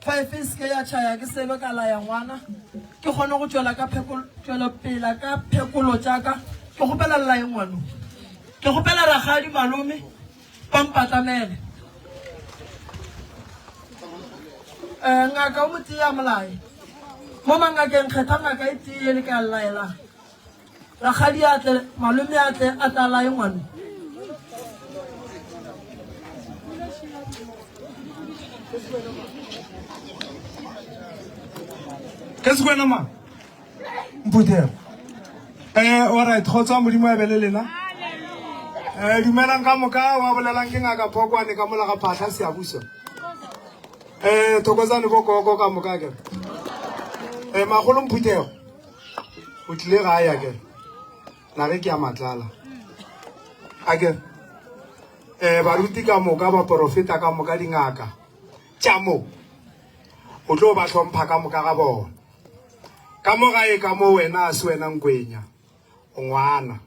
Fife e seke ya tšhaya ke sebe ka laya ngwana ke kgone go tšwela ka phekolo tšwela pela ka phekolo tša ka. Ke kgopela llae ngwano, ke kgopela rakgadi malome ba mpatlamele. Eh, ngaka o motee a molae. Mo mangakeng kgetha ngaka e tee ye le ka llaelang. Rakgadi a tle, malome a tle a tla laye ngwana. Ke se kwena mang? Mphuthego. Eh, all right, kgotso ya Modimo a be le lena. Eh, dumelang ka moka wa bolelang ke ngaka Phokwane ka mola ga Phahla Seabuswa. Eh, thokozane bo koko ka moka ke. Eh, magolo Mphuthego. O tlile gae a kere. Nage ke ya matlala. A kere. Eh, baruti ka moka, baporofeta ka moka, dingaka tša mo. O tlo ba hlompha ka moka ga bona. Ka mo gae ka mo wena a se wena Nkwenya, o ngwana.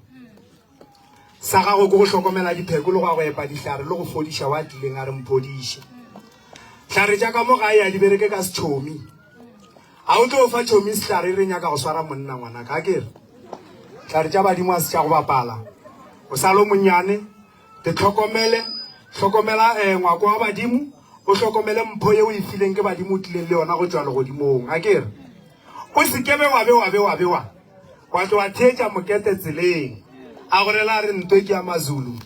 Sa gago ke go hlokomela dipheko le go ya go epa dihlare le go fodiša wa tlileng a re mphodiše. Hlare tša ka mo gae a di bereke ka setšhomi. A o tlo fa tšhomi sehlare e re nyaka go swara monna ngwanaka a ke re? Hlare tša badimo a se tša go bapala. O sa le monnyane, Te hlokomele, hlokomela eh, ngwako wa badimo, o hlokomele mpho ye o e fileng ke badimo o tlileng le yona go tšwa legodimong. A ke re, o se ke be wa be wa be wa be wa wa tlo wa theetša mokete tseleng a go rela a re ntwe ke ya Mazulu.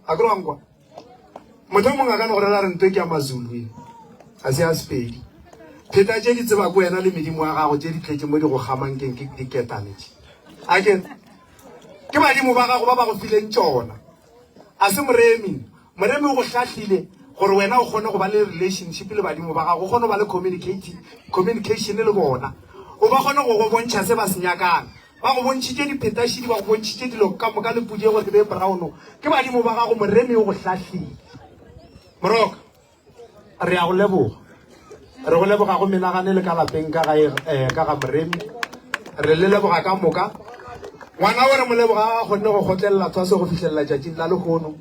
A ke re wa nkwa? Motho o mongwe a ka no go rela a re ntwe ke ya Mazulu e, ga se ya Sepedi. Pheta tše di tseba ko wena le medimo ya gago tše di tletše mo di go kgamang keng ke diketane tše. A ke re, Ke badimo ba gago ba ba go fileng tšona. A se Moremi. Moremi o go hlahlile gore wena o kgone go ba le relationship le badimo ba gago, o kgone go ba le communicating, communication le bona. O ba kgone go go bontšha se ba se nyakang. Ba go bontšhitše diphetašidi, ba go bontšhitše dilo ka moka le pudi ye gore e be brown. Ke badimo ba gago, Moremi o go hlahlile. Moroka. Re a go leboga. Re go leboga go menagane le ka lapeng ka gae eh, ka ga Moremi. Re le leboga ka moka. Ngwana o re mo leboga a kgonne go kgotlelela thwaso go fihlelela tšatšing la lehono.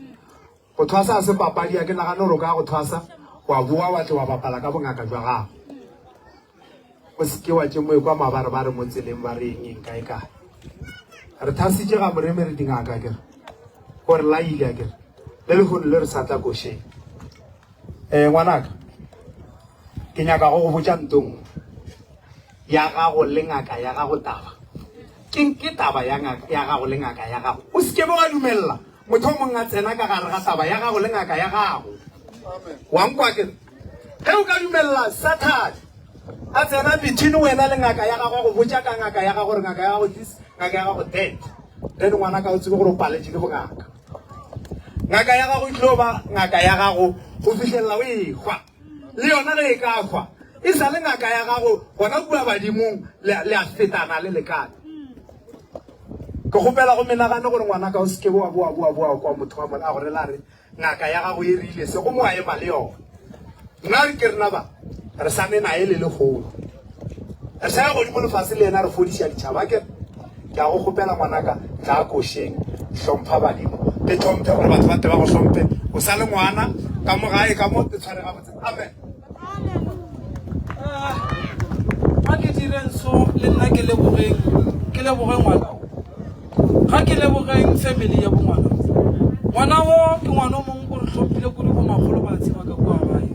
Go thwasa a se papadi, a ke nagane gore o ka go thwasa wa boa wa tle wa bapala ka bongaka jwa gago. O se ke wa tše moe kwa mabarebare mo tseleng ba re eng eng kae kae. Re thasitše ga Moremi re dingaka kere. O re laile akere. Le lehono le re sa tla košeng. Eh ngwanaka. Ke nyaka go go botša nto nngwe. Ya gago le ngaka ya gago taba. Ke ke taba ya ngaka ya gago le ngaka ya gago. O se ke be wa dumella motho o mongwe a tsena ka gare ga taba ya gago le ngaka ya gago. Wa nkwa akere? Ge o ka dumelela Sathane a tsena between wena le ngaka ya gago a go botša ka ngaka ya gago gore ngaka ya gago this, ngaka ya gago that, then ngwanaka o tsebe gore o paletše ke bongaka. Ngaka ya gago e tlo ba ngaka ya gago go fihlelela o ehwa. Le yona ge e ka hwa, e sa le ngaka ya gago gona kua badimong le a fetana le lekane. Ke kgopela go menagane gore ngwanaka o se ke wa boa boa boa kwa motho wa mola a go rela a re Ngaka ya gago e rile se gomme wa ema le yona. Nna re ke rena ba, re sa ne naye le lehono. Re sa ya godimo lefase le yena re fodiša ditšhaba. Ke ke a go kgopela ngwanaka, tla košeng, hlompha badimo, te hlomphe gore batho ba tle ba go hlomphe. O sa le ngwana ka mo gae ka mo, te tshware gabotse. Amen. Ga ke direng so le nna ke lebogeng, ke leboge ngwana o. Ga ke lebogeng family ya bo ngwana o. Ngwana wo ke ngwana o mongwe o re hlomphile kudu bo makgolo ba tseba ka kua gae.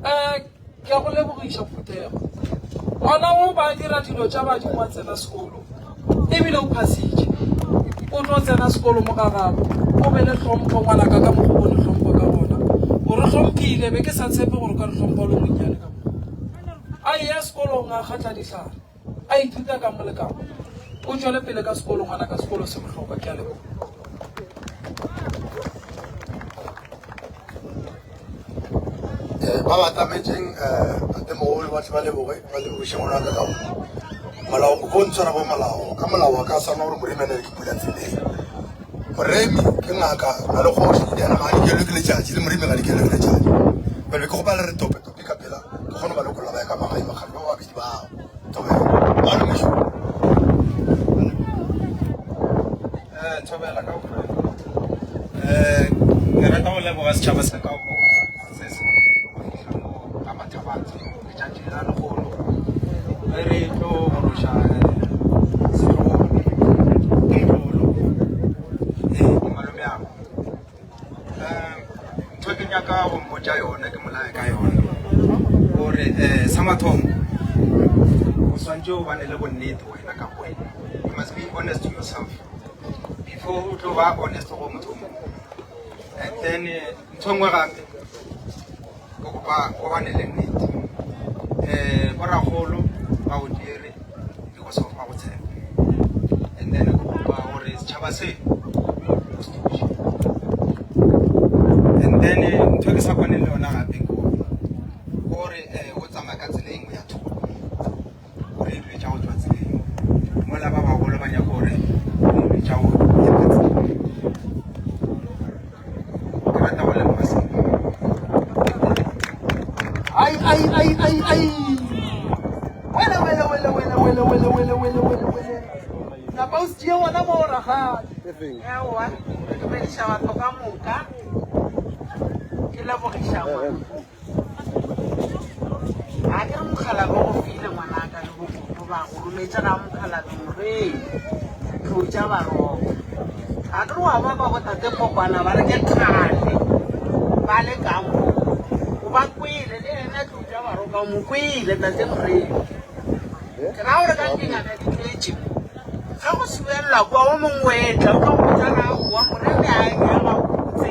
Um ke a go lebogiša phuthego. Ngwana wo ba dira dilo tša badimo wa tsena sekolo ebile o phasitše. O tlo tsena sekolo mo ga gabo. O be le hlompho ngwanaka ka mokgwa o bone hlompho ka gona. O re hlomphile be ke sa tshepe gore o ka re hlompha o le monnyane ka mokgwa. A eya sekolong a kgatla dihlare. A ithuta ka mo le ka mo. O tšwele pele ka sekolo ngwanaka sekolo se bohlokwa ke a leboga. Eh, ba ba tametšeng eh, tatemogolo ba tle ba leboge ba lebogiše ngwana ka ka molao o ko ntshwara bo molao ka molao wa ka swana gore moremi ene ke pula tseleng moremi ke ngaka na le kgoši ena ga dikelwe ke letšatši le moremi ga dikelwe ke letšatši bjale ke gopala re tope tope ka pela ke kgone ba lokolla ba ya ka magae makgale ba babedi bao tobe ba le mošomo Eh, thobela ka eh ke rata go leboga setšhaba sa ka moka se se mo ka mathabatse letšatši la lekgolo ge re tlo goroša eh, setlogolo ke tlolo eh ke malome ago um ntho ke nyaka go mmotša yone ke molae ka yone gore. gore um sa mathomo o swantse o bane le bonnete wena ka wena. You must be honest to yourself before o tlo ba honest go motho o mongwe. And then eh, ntho e nngwe gape ke kopa o bane le nnete. Um boragolo ba go dire because of ba go tshepa. And then ke kopa gore setšhaba se o se thuše. And then eh, ntho e ke sa kwaneng le yona gape ke gore gore eh, o tsamaya ka tsela e nngwe ya thoko gore e dilo tša go tswa tseleng mola ba bagolo ba nyaka gore dilo tša go ya ka tseleng. Ke rata go leboga seo. Ai, ai, ai, ai, ai. Wele, wele, wele, wele, wele, wele, wele, wele, wele, wele. Napa o se tšee gona mo rakgadi. Aowa, ke dumediša batho ka moka. Ke lebogiša ngwana. Ga ke re mokgalabje o go file ngwanaka le bokoko ba go rometše ga mokgalabje morei tlotša baroka. Ga ke re wa ba ba botate pokwana ba re ke kgale ba le ka mo o ba kwele le yena tlotša baroka o mo kwele tate morei. Ke ra gore ka dingaka di tletše ge go suelelwa kua o mongwe o etla o tlo go botša ra aowa moremi a ya gabotse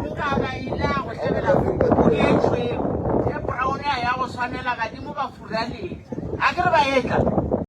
nka ba ile a go hlabela pudi e tšhweu e brown a ya go swanela badimo ba furaleng a ke re ba etla.